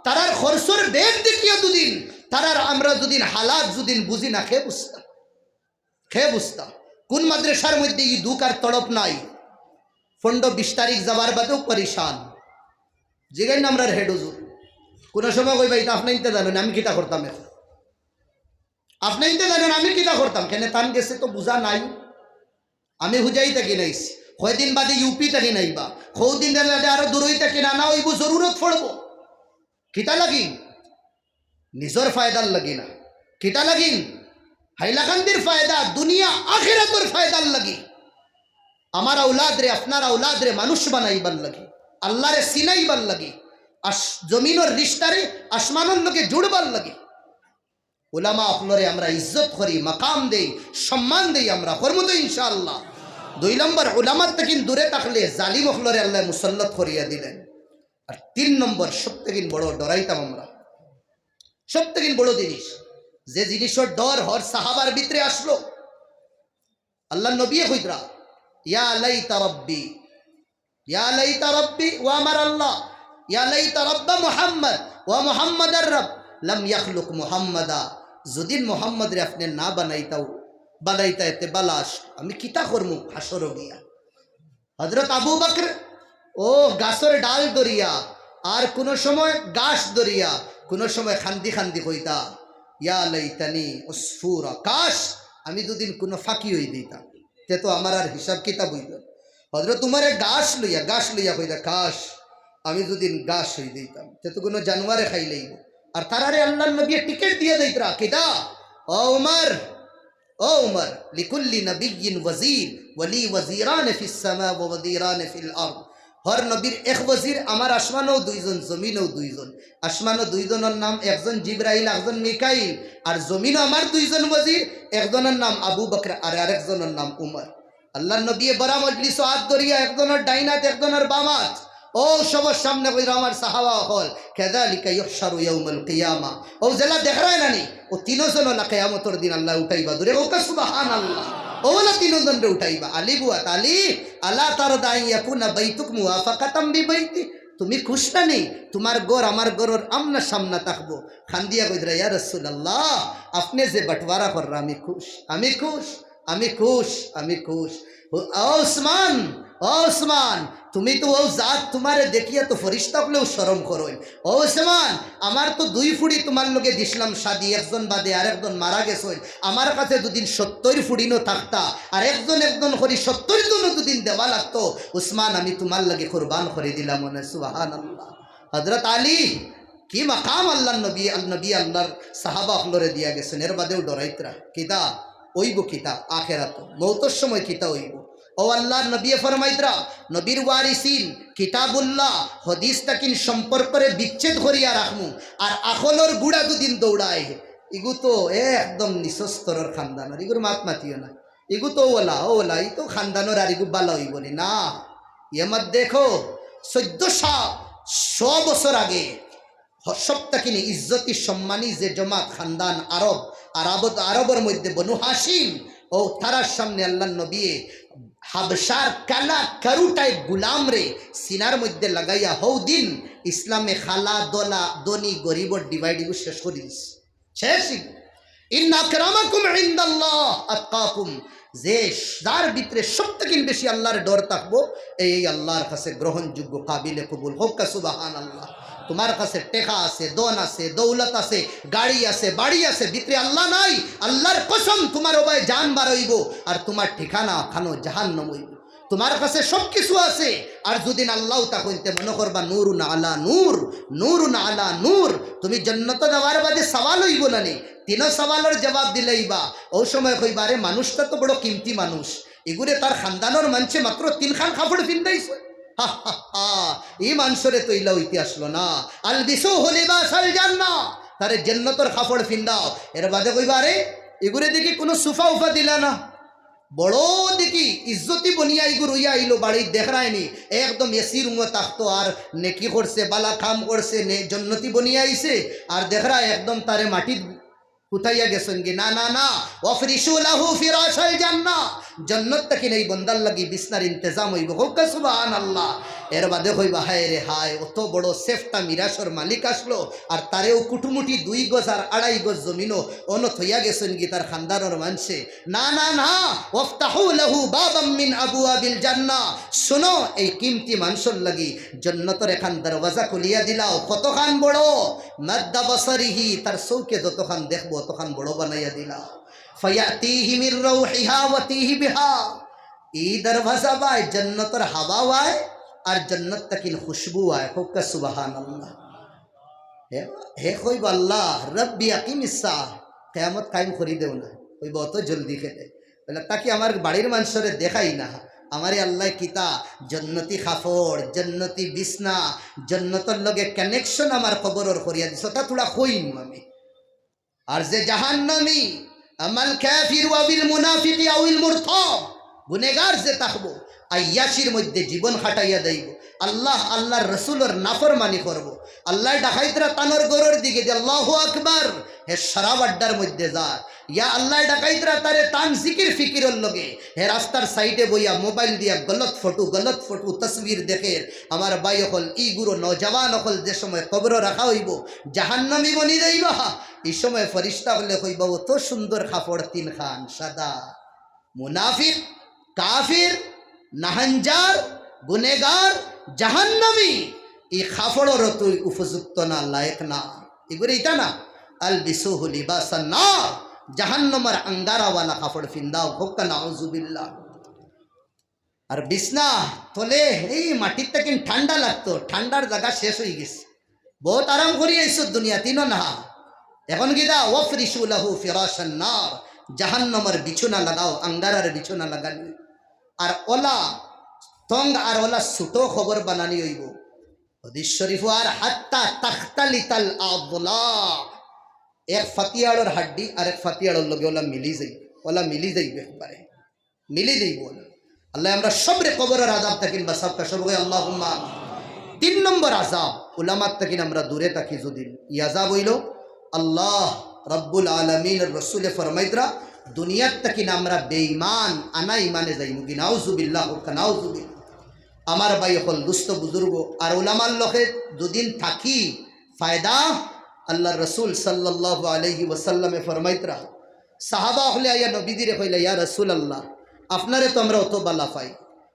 তারার খরচর বেগ দেখিয়া দুদিন, তারার আমরা যুদিন হালাত যুদিন বুঝি না, কে বুঝতা? কে বুঝতা? কুন মাদ্রাসার মধ্যে ই দুখ আর তড়প নাই? পনরো বিশ তারিখ যাবার বাদেও পরিশান। জিগাইন না আমরার হেড হুজুর। কুনু সময় কইবা, "ইতা আফনাইন্তে জানইন, আমি কিতা করতাম এখন?" আফনাইন্তে জানইন, আমি কিতা করতাম? কেনে তান গেছে তো বুঝা নাই। আমি হুজাই থাকি নাইছি। কয়দিন বাদে ইউপি থাকি নাইবা। কয়দিন বাদে আরো দূরই থাকি না, না অইবো, জরুরত পড়বো। কিতা লাগি? নিজর ফায়দার লাগি না। কিতা লাগিন? হাইলাকান্দির ফায়দা, দুনিয়া আখিরাতর ফায়দার লাগি। আমার আওলাদরে, আপনার আওলাদরে মানুষ বানাইবার লাগি, আল্লাহরে চিনাইবার লাগি, আস-, জমিনর রিশতারে আসমানর লগে জুড়বার লাগি। উলামা অকলরে আমরা ইজ্জত করি, মাকাম দেই, সম্মান দেই আমরা, করমু তো ইনশাআল্লাহ। দুই নম্বর, উলামার থাকিন দূরে থাকলে জালিম অকলরে আল্লাহ মুসল্লত করিয়া দিলেন। আর তিন নম্বর, সব থাকিন বড় ডরাইতাম আমরা, সব থাকিন বড় জিনিস, যে জিনিসর ডর হর সাহাবার ভিতরে আসলো, আল্লাহর নবীয়ে কইতরা, "ইয়া লাইতা রাব্বি, ইয়া লাইতা রাব্বি, ও আমার আল্লাহ, ইয়া লাইতা রাব্বা মুহাম্মদ, ও মুহাম্মদর রব, লাম ইয়াখলুক মুহাম্মাদা, যুদিন মুহাম্মদরে আপনে না বানাইতাও, বানাইতা এতে বালাস, আমি কিতা করমু হাশরো গিয়া?" হযরত আবু বকর, ও গাছর ডাল ধরিয়া, আর কুনু সময় গাছ ধরিয়া, কুনু সময় খান্দি খান্দি কইতা, "ইয়া লাইতানি উসফুরা, কাশ, আমি যুদিন কুনু ফাকি অই দিতাম, তে তো আমার আর হিসাব কিতাব অইলো না।" হযরত উমরে গাছ লইয়া, গাছ লইয়া কইতা, "কাশ, আমি যুদিন গাছ অই দিতাম, তে তো কুনু জানোয়ারে খাইলাইবো।" আর তারারে আল্লাহর নবীয়ে টিকিট দিয়া দিতরা, কিতা? "ও উমর, ও উমর, লিকুল্লি নাবিয়্যিন ওয়াজির, ওয়ালি ওয়াজিরানে ফিস সামা ওয়া ওয়াজিরানে ফিল আরদ। হর নবীর এক ওয়াজির, আমার আসমানও দুইজন, জমিনও দুইজন। আসমানও দুইজনর নাম, একজন জিব্রাইল, একজন মিকাইল। আর জমিনও আমার দুইজন ওয়াজির, একজনর নাম আবু বকর আর আরেকজনর নাম উমর। আল্লাহর নবীয়ে বড়া মজলিসো আত ধরিয়া একজনর ডাইন আত, একজনর বাম আত। ও সবর সামনে কইরা আমার সাহাবা অকল, কাযালিকা ইউহশারু ইয়াউমাল কিয়ামা। ও যেলা দেখরায় নানি, ও তিনজন অলা কিয়ামতর দিন আল্লায় উঠাইবা। জোরে কউক্কা সুবহানাল্লাহ। অউ অলা তিনজনরে উঠাইবা। আলী বুয়াত আলী, আলা তারদা আন ইয়াকুনা বাইতুক মুওয়াফাকাতাম বিবাইতি। তুমি খুশ নানি? তুমার ঘর আমার ঘরর আমনা সামনা থাকবো। কান্দিয়া কইরা, ইয়া রাসূলুল্লাহ, আপনে যে বাটোয়ারা কররা, আমি খুশ, আমি খুশ, আমি খুশ, আমি খুশ। ও, ও উসমান, ও উসমান, তুমি তো অউ জাত, তুমারে দেখিয়া তো ফিরিস্তা অকলেও শরম করইন। ও উসমান, আমার তো দুই ফুড়ি তুমার লগে দিছলাম শাদি, একজন বাদে আরেকজন মারা গেছইন। আমার কাছে যুদি সত্তইর ফুড়িনও থাকতা, আর একজন একজন করি সত্তইর জনও যুদি দেওয়া লাগতো, উসমান, আমি তুমার লাগি কুরবান করি দিলাম অনে। সুবহানাল্লাহ। হযরত আলী, কি মাকাম আল্লাহর নবী, আল নবী আল্লাহর সাহাবা অকলরে দিয়া গেছইন, এর বাদেও ডরাইতরা। কিতা অইবো, কিতা আখেরাতো, মউতর সময় কিতা অইবো। ও আল্লাহর নবীয়ে ফরমাইতরা, নবীর ওয়ারিসিন, কিতাবুল্লাহ, হাদিস তাকিন সম্পর্করে বিচ্ছেদ করিয়া রাখমু। আর আখলর গুড়া দুদিন দৌড়ায়, ইগু তো একদম নিচু স্তরর খানদানর, ইগুর মাত মাতিও না। ইগু তো অলা, অলা, ই তো খানদানর, আর ইগু বালা অইবো নি না। ইয়ে মাত দেখো, চৌদ্দশো, শ বছর আগে হ-, সব তাকিন ইজ্জতি সম্মানী যে জমাত খানদান আরব, আরব, আরবর মধ্যে বনু হাশিম, ও তারার সামনে আল্লাহর নবীয়ে হাবশার কালা কারুটা এক গুলামরে সিনার মধ্যে লাগাইয়া হউ দিন ইসলামে খালা, দলা, ধনী, গরিবর divide ইগু শেষ করি দিছে। শেষ ইগু। ইন্না আকরামাকুম ইনদাল্লাহ আতকাকুম। যে, যার ভিতরে সব থাকি বেশি আল্লাহর ডর থাকবো, এই, এই আল্লাহর কাছে গ্রহণযোগ্য, কাবিলে কবুল। কউক্কা সুবহানাল্লাহ। তুমার কাছে টেকা আছে, ধন আছে, দৌলত আছে, গাড়ি আছে, বাড়ি আছে, ভিতরে আল্লাহ নাই, আল্লাহর কসম, তুমার অবায় জান বার অইবো, আর তুমার ঠিকানা খানো জাহান্নাম অইবো। তুমার কাছে সব কিছু আছে, আর যুদি আল্লাহ থাকইন তে মনো করবা নূরুন আলা নূর, নূরুন আলা নূর। তুমি জন্নতো যাওয়ার বাদে সওয়াল অইবো না নি, তিনো সওয়ালর জবাব দিলাইবা। অউ সময় কইবা, আরে মানুষটা তো বড় কিমতি মানুষ, ইগুরে তার খানদানর মানষে মাত্র তিনখান কাপড় ফিন্দাইছে। হা, হা, হা, ই মানষরে তো ইলা অইতে আসলো না। আলবিসুহু লিবাসাল জান্নাহ, তারে জন্নতর কাপড় ফিন্দাও। এর বাদে কইবা, আরে ইগুরে দেখি কুনু সুফা উফা দিলা না। বড় দেখি ইজ্জতি বনিয়া ইগু রইয়া আইলো বাড়িত, দেখরায়নি একদম এসি রুমো থাকতো, আর নেকি করছে, বালা কাম করছে, নে-, জন্নতি বনিয়া আইছে, আর দেখরা একদম তারে মাটিত হুতাইয়া গেছইনগি। না, না, না, ওয়াফরিশু লাহু ফিরাশাল জান্নাহ, জন্নত থাকি এই বন্দার লাগি বিছনার ইন্তেজাম অইবো। কউক্কা সুবহানাল্লাহ। এর বাদে কইবা, হায় রে হায়, অত বড় সেফটা মিরাশর মালিক আসলো, আর তারেও কুটুমুটি দুই গজ আর আড়াই গজ জমিনো অনো থইয়া গেছইনগি তার খানদানর মানষে। না, না, না, ওয়াফতাহু লাহু বাবাম মিন আবওয়াবিল জান্নাহ। শুনো, এই কিমতি মানষর লাগি জন্নতর এখান দরওয়াজা খুলিয়া দিলাও। কতখান বড়? মাদ্দা বাসারিহি, তার চউখে যতখান দেখবো অতখান বড় বানাইয়া দিলাও। ফায়াতিহি মির রাউহিহা ওয়া তিবহিহা। ই দরওয়াজা বায় জন্নতর হাওয়া আয় আর জন্নত থাকিন খুশবু আয়। কউক্কা সুবহানাল্লাহ। হে, হে কইবো, আল্লাহ, রব্বি আকিমিস সাআহ, কিয়ামত কায়েম করি দেও না। কইবো, অত জলদি কেনে? বলে, তা কি আমার বাড়ির মানষরে দেখাই না? আমারে আল্লায় কিতা জন্নতি কাপড়, জন্নতি বিছনা, জন্নতর লগে connection আমার কবরর করিয়া দিছো, তা থুড়া কইনু আমি। আর যে জাহান্নামী, আমাল কাফির ওয়া বিল মুনাফিকি আউল মুরতাব, গুনেগার যে থাকবো, আইয়াশির মধ্যে জীবন কাটাইয়া দেইবো, আল্লাহ, আল্লাহর রসুলর নাফরমানি করবো, আল্লায় ডাকাইতরা তানর ঘরর দিকে যে আল্লাহু আকবার, হে শরাব আড্ডার মধ্যে যার, ইয়া আল্লায় ডাকাইতরা তারে তান জিকির ফিকিরর লগে, হে রাস্তার সাইডে বইয়া মোবাইল দিয়া গলত ফটো, গলত ফটো তসবির দেখের। আমার ভাই অকল, ইগুরে নওজওয়ান অকল যে সময় কবরো রাখা অইবো, জাহান্নামী বনি যাইবা, ই সময় ফিরিস্তা অকলে কইবা, অত সুন্দর কাপড় তিনখান সাদা। মুনাফিক, কাফির, নাহাঞ্জার, গুনেগার, জাহান্নামী, ই কাপড়র তুই উপযুক্ত না, লায়েক না। ইগুরে ইতা না, আলবিসুহু লিবাসান নার, জাহান্নামর আঙ্গারাওয়ালা কাপড় ফিন্দাও, কউক্কা নাউজুবিল্লাহ। আর বিছনা তলে এই মাটির থাকিন ঠান্ডা লাগতো, ঠান্ডার জাগা শেষ অইগেছে। বউত আরাম করি আইছো দুনিয়াত, ইনো না। এখন কিতা? ওয়াফরিশু লাহু ফিরাশান নার, জাহান্নামর বিছনা লাগাও, আঙ্গারার বিছনা লাগানি। আর অলা তঙ্গ আর অলা ছোট কবর বানানি অইবো। হাদিস শরীফো আর হাত্তা তাখতালিতাল আযলা, এক ফাতিয়াড়র হাড্ডি আর এক ফাতিয়াড়র লগে অলা মিলি যাইবো, অলা মিলি যাইবো একবারে। মিলি যাইবো না। আল্লায় আমরা সবরে কবরর আযাব থাকিন বাঁচাউক্কা, সবে কই আল্লাহুম্মা আমিন। তিন নম্বর আযাব, উলামার থাকিন আমরা দূরে থাকি যুদি, ই আযাব অইলো আল্লাহ রাব্বুল আলামিনর রসুলে ফরমাইতরা, দুনিয়ার থাকিন আমরা বেঈমান, আনা ইমানে যাইমুগি, নাউজুবিল্লাহ, নাউজুবিল্লাহ। আমার ভাই অকল, দুস্ত বুজুর্গ, আর উলামার লগে যুদি থাকি ফায়দা, আল্লার রসুল সাল্লাল্লাহু আলাইহি ওয়াসাল্লামে ফরমাইতরা, সাহাবা অকলে আইয়া নবীজিরে কইলা, "ইয়া রাসূলুল্লাহ, আপনারে তো আমরা অত বালা পাই,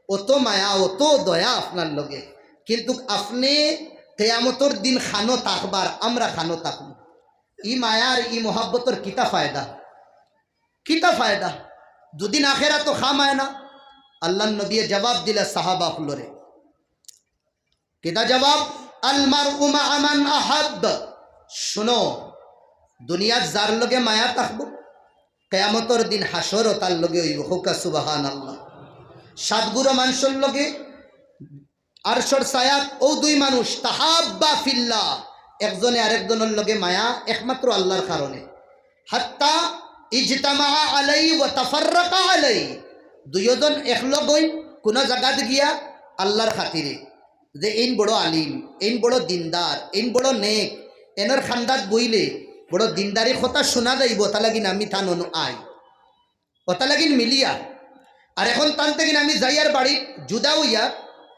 অত মায়া, অত দয়া আপনার লগে, কিন্তুক আপনে কিয়ামতর দিন খানো থাকবার, আমরা খানো থাকমু। ই মায়ার, ই মহব্বতর কিতা ফায়দা? কিতা ফায়দা? দুদিন আখেরাতো খামায় না।" আল্লার নবীয়ে জবাব দিলা সাহাবা অকলরে, কিতা জবাব? "আল মারউ মাআ মান আহাব্ব।" শুনো, দুনিয়াত যার লগে মায়া থাকবো, কিয়ামতর দিন হাশরও তার লগে অইবো। কউক্কা সুবহানাল্লাহ। সাতগুরু মানষর লগে আরশর ছায়াত অউ দুই মানুষ, তাহাব্বা ফিল্লাহ, একজনে আরেকজনর লগে মায়া একমাত্র আল্লার কারণে। হাত্তা ইজতামা আলাই ওয়া তাফাররাকা আলাই, দুইওজন একলগ অইন কুনু জাগাত গিয়া আল্লার খাতিরে, যে এইন বড় আলিম, এইন বড় দিনদার, এইন বড় নেক, এনর খান্দাত বইলে বড় দিনদারি কথা শুনা যাইবো, অতালাগিন আমি তান অনো আই, অতালাগিন মিলিয়া। আর এখন তান থাকিন আমি যাইয়ার বাড়িত জুদা অইয়া,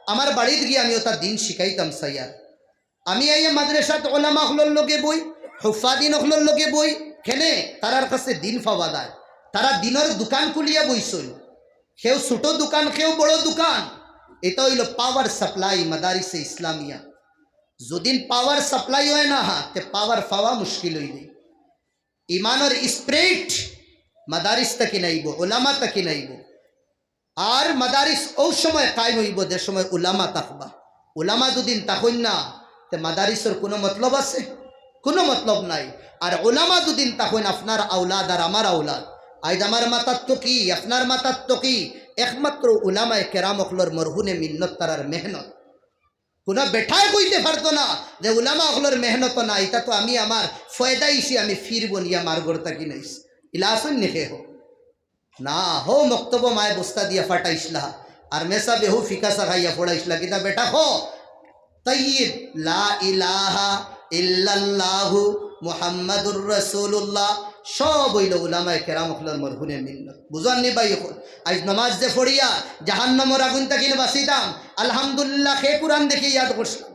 আমার বাড়িত গিয়া আমি অতা দিন শিখাইতাম চাইয়ার। আমি আইয়া মাদ্রাসাত ওলামা অকলর লগে বই, হুফাদিন অকলর লগে বই, কেনে তারার কাছে দিন পাওয়া যায়। তারা দিনর দোকান খুলিয়া বইছইন, কেউ ছোট দোকান, কেউ বড় দোকান। ইটা অইলো পাওয়ার সাপ্লাই মাদারিসে ইসলামিয়া। যুদিন পাওয়ার সাপ্লাই অয় না, তে পাওয়ার পাওয়া মুশকিল অইযায়। ইমানর স্পিরিট মাদারিস থাকিন আইবো, ওলামা থাকিন আইবো। আর মাদারিস অউ সময় কায়েম অইবো যে সময় উলামা থাকবা। উলামা যুদিন থাকইন না, তে মাদারিসর কুনু মতলব আছে? কুনু মতলব নাই। আর উলামা যুদিন থাকইন, আপনার আওলাদ আর আমার আওলাদ, আইজ আমার মাথাত তো কি, আপনার মাথাত তো কি, একমাত্র উলামায়ে কেরাম অকলর মরহুনে মিন্নত, তারার মেহনত। কুনু বেটায় কইতে পারতো না যে উলামা অকলর মেহনত না, ইটা তো আমি আমার ফয়দা ইসি আমি ফির বনিয়া মার ঘর থাকি নাইছি। ইলা আছইন নি কেউ? না, হউ মক্তবো মায়ে বস্তা দিয়া ফাটাইছলা, আর মেসাবে হউ ফিকাসা খাইয়া পড়াইছলা। কিতা বেটা কও? তাইয়িব, লা ইলাহা ইল্লাল্লাহু মুহাম্মাদুর রাসূলুল্লাহ, সব অইলো উলামায়ে কেরাম অকলর মরহুনে মিন্নত। বুঝইন নি ভাই অকল? আইজ নমাজ যে পড়িয়া জাহান্নামর আগুন থাকিন বাঁচিতাম, আলহামদুলিল্লাহ, কে কুরআন দেখি ইয়াদ করছলাম।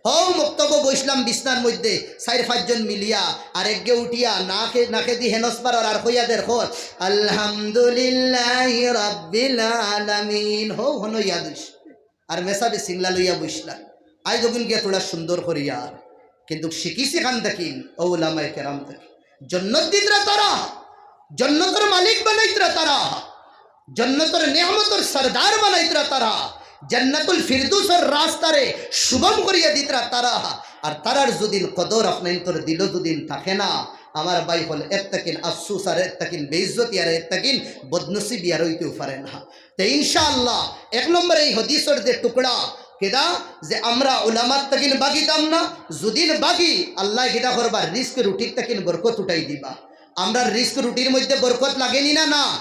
হউ মক্তবো বইছলাম বিছনার মধ্যে, চাইর পাঁচজন মিলিয়া, আর একগে উঠিয়া নাকে, নাকেদি হেনস পারর আর কইয়া দের কর, "আলহামদুলিল্লাহি রাব্বিল আলামিন।" হউ হনো ইয়াদ অইছে। আর মেসাবে সিংলা লইয়া বইছলা। আইজ অগুন গিয়া থুড়া সুন্দর করিয়া, কিন্তুক শিখিছি কান থাকিন, অউ উলামায়ে কেরাম থাকিন। জন্নত দিতরা তারা, জন্নতর মালিক বানাইতরা তারা, জন্নতর নিয়ামতর সরদার বানাইতরা তারা, জান্নাতুল ফিরদৌসর রাস্তারে সুগম করিয়া দিতরা তারা। আর তারার যুদিন কদর আপনাইনতর দিলো যুদিন থাকে না, আমার ভাই অকল, এর থাকিন আফসুস আর এর থাকিন বেইজ্জতি আর এর থাকিন বদনসিবি আর অইতেউ পারে না। তে ইনশাআল্লাহ এক নম্বরে এই হাদিসর যে টুকরা, কিতা যে আমরা উলামার থাকিন বাগিতাম না, যুদিন বাগি আল্লায় কিতা করবা, রিস্ক রুটির থাকিন বরকত উঠাই দিবা। আমরার রিস্ক রুটির মধ্যে বরকত লাগে নি না? না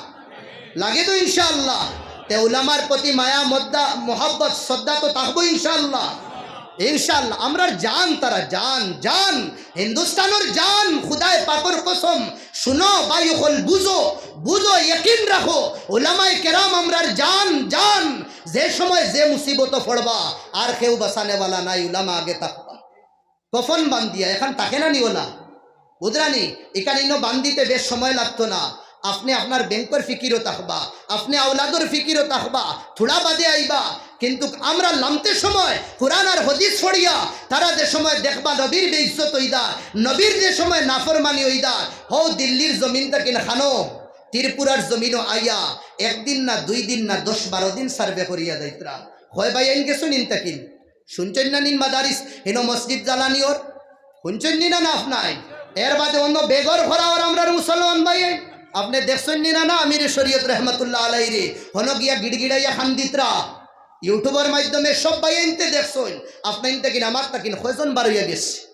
লাগে তো ইনশাআল্লাহ। তে উলামার প্রতি মায়া, মদ্দা, মোহাব্বত, শ্রদ্ধা তো থাকবো ইনশাআল্লাহ। ইনশাআল্লাহ, আমরার জান তারা, জান, জান, হিন্দুস্তানর জান, খুদায় পাকর কসম। শুনো ভাই অকল, বুঝো, বুঝো, ইয়াকিন রাখো, উলামায়ে কেরাম আমরার জান, জান। যে সময় যে মুসিবতো পড়বা, আর কেউ বাঁচানেওয়ালা নাই, উলামা আগে থাকবা। কফন বান্ধিয়া, এখান থাকে না নি অলা? বুঝরা নি? ইখান ইনো বান্ধিতে বেশ সময় লাগতো না। আপনে আপনার ব্যাংকর ফিকিরো থাকবা, আপনে আওলাদর ফিকিরো থাকবা, থুড়া বাদে আইবা। কিন্তুক আমরা লামতে সময় কুরআন আর হাদিস পড়িয়া, তারা যে সময় দেখবা নবীর বেইজ্জত অইদা, নবীর যে সময় নাফরমানি অইদা, হউ দিল্লির জমিন থাকিন খানো, ত্রিপুরার জমিনো আইয়া একদিন না, দুই দিন না, দশ বারো দিন সার্ভে করিয়া যাইতরা। কয় ভাইয়াইন গেছো নি ইন থাকিন? শুনছইন না নি ইন মাদারিস, হিনো মসজিদ জ্বালানি অর? শুনছইন নি না, না আপনায়? এর বাদে অন্য বেঘর করা অর আমরার মুসলমান ভাইয়াইন। আপনে দেখছইন নি না, না, আমিরে শরীয়ত রহমতুল্লাহ আলাইরে হনো গিয়া গিড়গিড়াইয়া কান্দিত্রা? YouTube-র মাধ্যমে সব ভাইয়াইন্তে দেখছইন। আপনাইন তাকিন, আমার তাকিন কয়জন বারইয়া গেছে?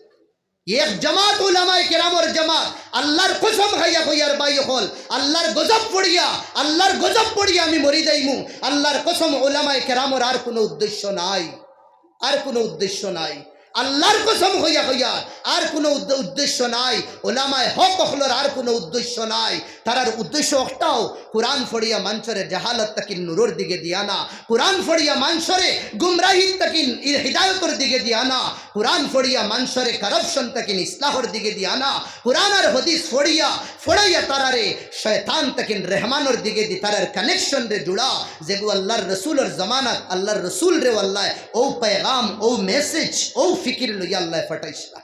এক জামাত উলামায়ে কেরামর জামাত। আল্লার কসম খাইয়া কইয়ার ভাই অকল, আল্লার গজব পড়িয়া, আল্লার গজব পড়িয়া আমি মরি যাইমু। আল্লার কসম, উলামায়ে কেরামর আর কুনু উদ্দেশ্য নাই, আর কুনু উদ্দেশ্য নাই। আল্লার কসম কইয়া কইয়ার আর কুনু উদ্দ-, উদ্দেশ্য নাই। উলামায়ে হক অকলর আর কুনু উদ্দেশ্য নাই। তারার উদ্দেশ্য একটাউ, কুরআন পড়িয়া মানষরে জাহালত তাকিন নূরর দিকে দিয়া আনা, কুরআন পড়িয়া মানষরে গুমরাহিত তাকিন ই-, হিদায়তর দিকে দিয়া আনা, কুরআন পড়িয়া মানষরে corruption তাকিন ইসলাহর দিকে দিয়া আনা, কুরআন আর হাদিস পড়িয়া, পড়াইয়া তারারে শয়তান তাকিন রহমানর দিকে দি তারার connection রে জুড়া, যেগু আল্লার রসুলর জমানাত আল্লার রসুলরেউ আল্লায় অউ পয়গাম, অউ message, অউ ফিকির লইয়া আল্লায় পাঠাইছলা।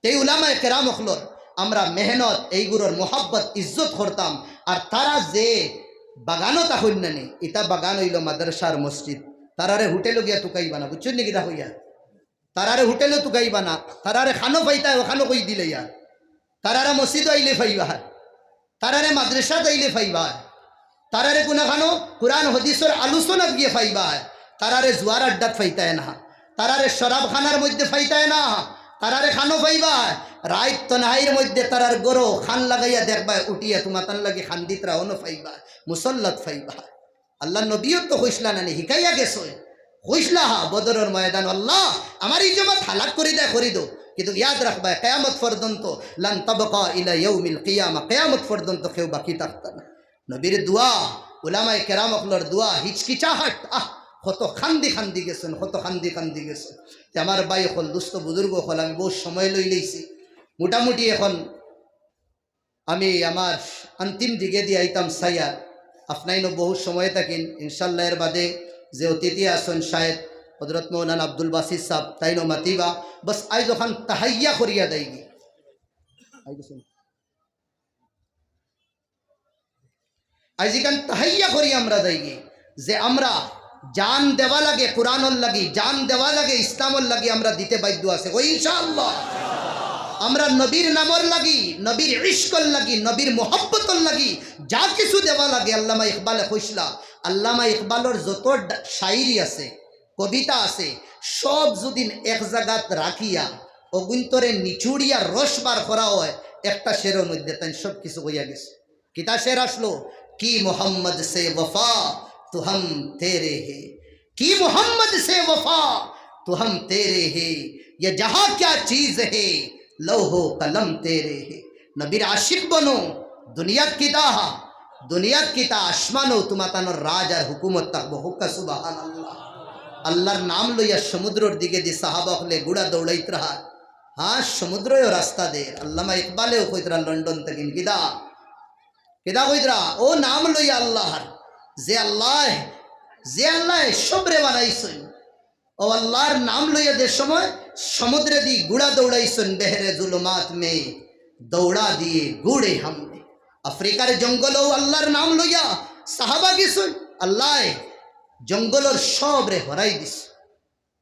তে উলামায়ে কেরাম অকলর আমরা মেহনত, এইগুলোর মোহাব্বত, ইজ্জত করতাম। আর তারা যে বাগানো তা হইন না নি, ইতা বাগান অইলো মাদ্রাসার মসজিদ। তারারে হোটেলো গিয়া তুকাইবা না, বুঝছইন নি কিতা কইয়ার? তারারে হোটেলো তুকাইবা না, তারারে খানো পাইতায়, অখানো কই দিলাইয়ার। তারারে মসজিদো আইলে পাইবায়, তারারে মাদ্রাসাত আইলে পাইবায়, তারারে কুনাখানো কুরআন হাদিসর আলোচনাত গিয়া পাইবায়, তারারে জুয়ার আড্ডাত পাইতায় না, তারারে শরাবখানার মধ্যে পাইতায় না, তারারে খানো পাইবায়। রাইত তনহাইর মধ্যে তারার ঘরো খান লাগাইয়া দেখবায় উঠিয়া তুমাতান লাগি কান্দিত্রা, অনো পাইবায়, মুসল্লাত পাইবায়। আল্লার নবীও তো কইছলা না নি, হিকাইয়া গেছইন। কইছলা হা, বদরর ময়দান, "আল্লাহ, আমার ই জমাত হালাক করি দেও, করি দেও।" কিন্তু ইয়াদ রাখবায়, কিয়ামত পর্যন্ত, লান তাবকা ইলা ইয়াউমিল কিয়ামা, কিয়ামত পর্যন্ত কেউ বাকি থাকতা না। নবীর দোয়া, উলামায়ে কেরাম অকলর দোয়া, হিচকিচাহাট, আহ, কত কান্দি কান্দি গেছইন, কত কান্দি কান্দি গেছইন। তে আমার ভাই অকল, দুস্ত বুজুর্গ অকল, আমি বউত সময় লইলাইছি। মোটামুটি এখন আমি আমার আন্তিম দিকে দি আইতাম চাইয়ার, আপনাইনও বউত সময় থাকিন, ইনশাআল্লাহ এর বাদে যে অতিথি আছইন শায়েখ হযরত মৌলানা আব্দুল বাসিত সাব, তাইনও মাতিবা, বাস আইজ অখান তাহাইয়া করিয়া দেইগি। আইজ অখান তাহাইয়া করি আমরা যাইগি। যে আমরা জান দেওয়া লাগে কুরআনর লাগি, জান দেওয়া লাগে ইসলামর লাগি, আমরা দিতে বাধ্য আছে। কই ইনশাআল্লাহ। আমরা নবীর নামর লাগি, নবীর ইশকর লাগি, নবীর মোহাব্বতর লাগি যা কিছু দেওয়া লাগে, আল্লামা ইকবালে কইছলা, আল্লামা ইকবালর যত ডা-, শায়রি আছে, কবিতা আছে, সব যুদি এক জাগাত রাখিয়া অগুইন্তরে নিচুড়িয়া রস বার করা অয়, একটা শেরর মধ্যে তাইন সব কিছু কইয়া গেছে। কিতা শের আছলো? কি মোহাম্মদ সে ওফা তো হম তেরে হে, কি মোহাম্মদ সে ওফা তো হম তেরে হে, ইয়ে জাহাঁ কিয়া চিজ হে, লৌহ কলম তেরে হে। নবীর আশিক বনো, দুনিয়াত কিতা হা, দুনিয়াত কিতা, আসমানো তুমাতানর রাজ আর হুকুমত থাকবো। কউক্কা সুবহানাল্লাহ। আল্লার নাম লইয়া সমুদ্রর দিকে দি সাহাবা অকলে গুড়া দৌড়াইত্রা। হ্যাঁ, সমুদ্রয়ও রাস্তা দের। আল্লামা ইকবালেও কইত্রা লন্ডন থাকিন, কিতা কিতা কইত্রা? অউ নাম লইয়া আল্লার, যে আল্লায়, যে আল্লায় সবরে বানাইছইন, অউ আল্লার নাম লইয়া যে সময় সমুদ্রেদি গুড়া দৌড়াইছইন, বেহরে জুলুমাত মে দৌড়া দিয়ে গুড়ে হামনে। আফ্রিকার জঙ্গলো অউ আল্লার নাম লইয়া সাহাবা গেছইন, আল্লায় জঙ্গলর সবরে হরাই দিছইন।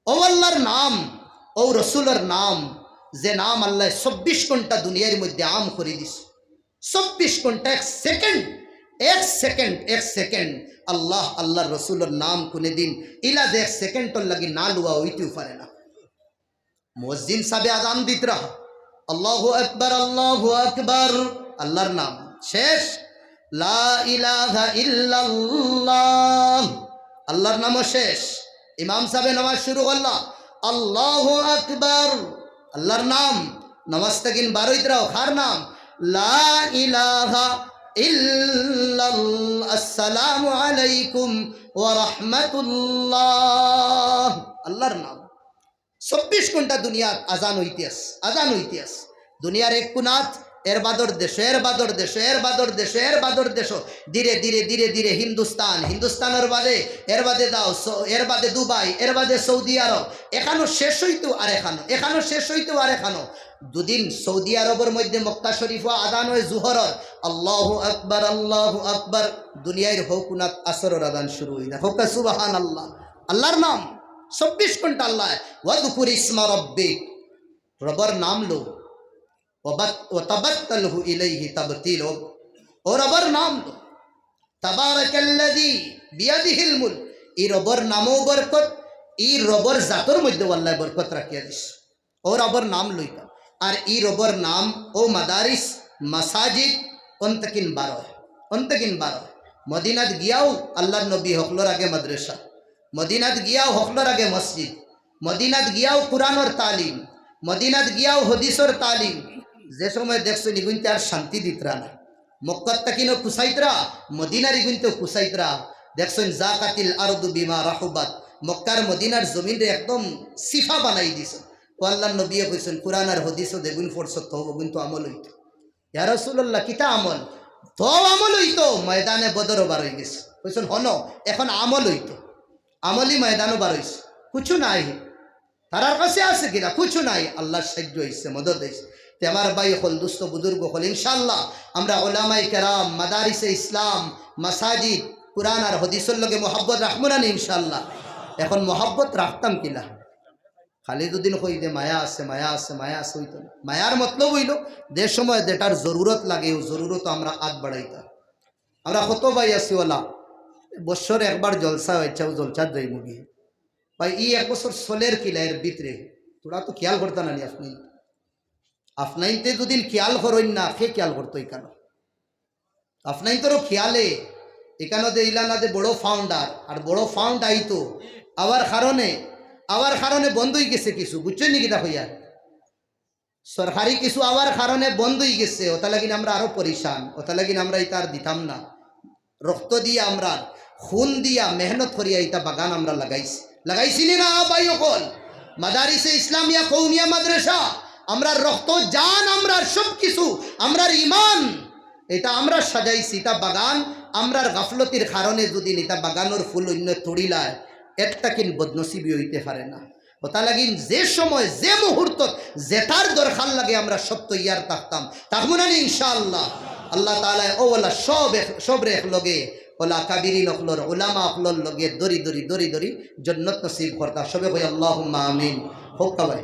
অউ আল্লার নাম, অউ রসুলর নাম, যে নাম আল্লায় চব্বিশ ঘন্টা দুনিয়ার মধ্যে আম করি দিছইন। চব্বিশ ঘন্টা, এক সেকেন্ড, এক সেকেন্ড, এক সেকেন্ড আল্লাহ, আল্লার রসুলর নাম কুনুদিন ইলা যে এক সেকেন্ডর লাগি না লওয়া অইতেউ পারে না। মুয়াজ্জিন সাবে আজান দিত্রা, আল্লাহু আকবার, আল্লাহু আকবার, আল্লার নাম শেষ, লা ইলাহা ইল্লাল্লাহ, আল্লার নামও শেষ। ইমাম সাবে নামাজ শুরু করলা, আল্লাহু আকবার, আল্লার নাম, নামাজ থাকিন বারইত্রাও, কার নাম? লা ইলাহা ইল্লাল্লাহ, আসসালামু আলাইকুম ওয়া রাহমাতুল্লাহ, আল্লার নাম। চব্বিশ ঘন্টা দুনিয়াত আজান অইতে আছে, আজান অইতে আছে। দুনিয়ার এক কুনাত, এর বাদর দেশো, এর বাদর দেশো, এর বাদর দেশো, এর বাদর দেশো। ধীরে ধীরে, ধীরে ধীরে হিন্দুস্তান, হিন্দুস্তানর বাদে, এর বাদে দাও, সৌ-, এর বাদে দুবাই, এর বাদে সৌদি আরব। এখানো শেষ অইতো আর এখানো, এখানো শেষ অইতো আর এখানো। দুদিন সৌদি আরবর মধ্যে মক্কা শরীফো আজান অয় জুহরর, আল্লাহু আকবার, আল্লাহু আকবার। দুনিয়ার হউ কুনাত আসরর আজান শুরু অইলা। কউক্কা সুবহানাল্লাহ। আল্লার নাম, চব্বিশ ঘন্টা আল্লায়, ওয়াদকুর ইসমা রাব্বিক, রবর নাম লো, ওয়াবাত-, ওয়াতাবাত্তালহু ইলাইহি তাবতিল, ও ও রবর নাম লো। তাবারাকাল্লাযী বিয়াদিহিল মুলক। ই রবর নামও বরকত, ই রবর জাতর মধ্যে আল্লায় বরকত রাখিয়া দিছে। ও রবর নাম লইতা। আর ই রবর নাম ও মাদারিস, মাসাজিদ, অন্তাকিন বারো, অন্তাকিন বারো। মদিনাত গিয়াও আল্লাহর নবী হকলর আগে মাদ্রাসা, মদিনাত গিয়াও হকলর আগে মসজিদ, মদিনাত গিয়াও কুরআনর তালিম, মদিনাত গিয়াও হাদিসর তালিম। যে সময় দেখছইন ইগুইন্তে আর শান্তি দিতরা না, মক্কার তাকিনও কুসাইতরা, মদিনার ইগুইন্তেও কুসাইতরা। দেখছইন, যাকাতিল আরদু বিমা রাহুবাত, মক্কার মদিনার জমিনরে একদম সিফা বানাই দিছইন। ও আল্লাহর নবীয়ে কইছইন, কুরআন আর হাদিসও যেগুইন পড়ছো, তো ওগুইন তো আমল অইতো। ইয়া রাসূলুল্লাহ, কিতা আমল? তো আমল অইতো, ময়দানে বদরও বার অইগেছে। কইছইন, হনো, এখন আমল অইতো, আমলি ময়দানও বার অইছে, কুছু নাই। তারার কাছে আছে কিনা? কুছু নাই। আল্লাহর সাহায্য অইছে, মদদ অইছে। তে আমার ভাই অকল, দুস্ত বুজুর্গ অকল, ইনশাআল্লাহ আমরা ওলামায়ে কেরাম, মাদারিসে ইসলাম, মাসাজিদ, কুরআন আর হাদিসর লগে মহব্বত রাখমু না নি ইনশাআল্লাহ? এখন মহব্বত রাখতাম কিলা? খালি দুদিন কই যে মায়া আছে, মায়া আছে, মায়া আছে, অইতো না। মায়ার মতলব অইলো, যে সময় যেটার জরুরত লাগে, ও জরুরত আমরা আত বাড়াইতাম। আমরা কত ভাই আছি ওলা, বছর একবার জলসা অয়, চাও জলসাত যাইমু গি। ভাই, ই এক বছর চলের কিলা এর ভিতরে, তোরা তো খেয়াল করতা না নি আপনি। আপনাইতে যদি খেয়াল করইন না, কে খেয়াল করতো ইখানো? আপনাইন্তরও খেয়ালে, ইখানো যে ইলা না যে বড় ফাউন্ডার, আর বড় ফাউন্ড আইতো, আওয়ার কারণে, আওয়ার কারণে বন্ধ অইগেছে কিছু, বুঝছইন নি কিতা কইয়ার? সরকারি কিছু আওয়ার কারণে বন্ধ অইগেছে, ওটা লাগিন আমরা আরো পরেশান, ওটা লাগিন আমরা ইতা আর দিতাম না। রক্ত দিয়া আমরা, খুন দিয়া, মেহনত করিয়া ইতা বাগান আমরা লাগাইছি, লাগাইছি নি না ভাই অকল? মাদারিসে ইসলামিয়া কওমিয়া মাদ্রাসা, আমরার রক্ত, জান, আমরার সব কিছু, আমরার ইমান, ইতা আমরা সাজাইছি, ইতা বাগান। আমরার গাফলতির কারণে যদি ইতা বাগানর ফুল অইন্য তুড়িলায়, এর তাকিন বদনসিবি অইতে পারে না। ওটা লাগিন যে সময়, যে মুহূর্তত, যেটার দরকার লাগে, আমরা সব তৈয়ার থাকতাম, থাকমু না নি ইনশাআল্লাহ? আল্লাহ তাআলায় ও ওলা সব এক, সবরে এক লগে, ওলা কাবিরিন অকলর, উলামা অকলর লগে দরি দরি, দরি দরি জন্নত নসিব করতা। সবে কই আল্লাহুম্মা আমিন। হক ভাই।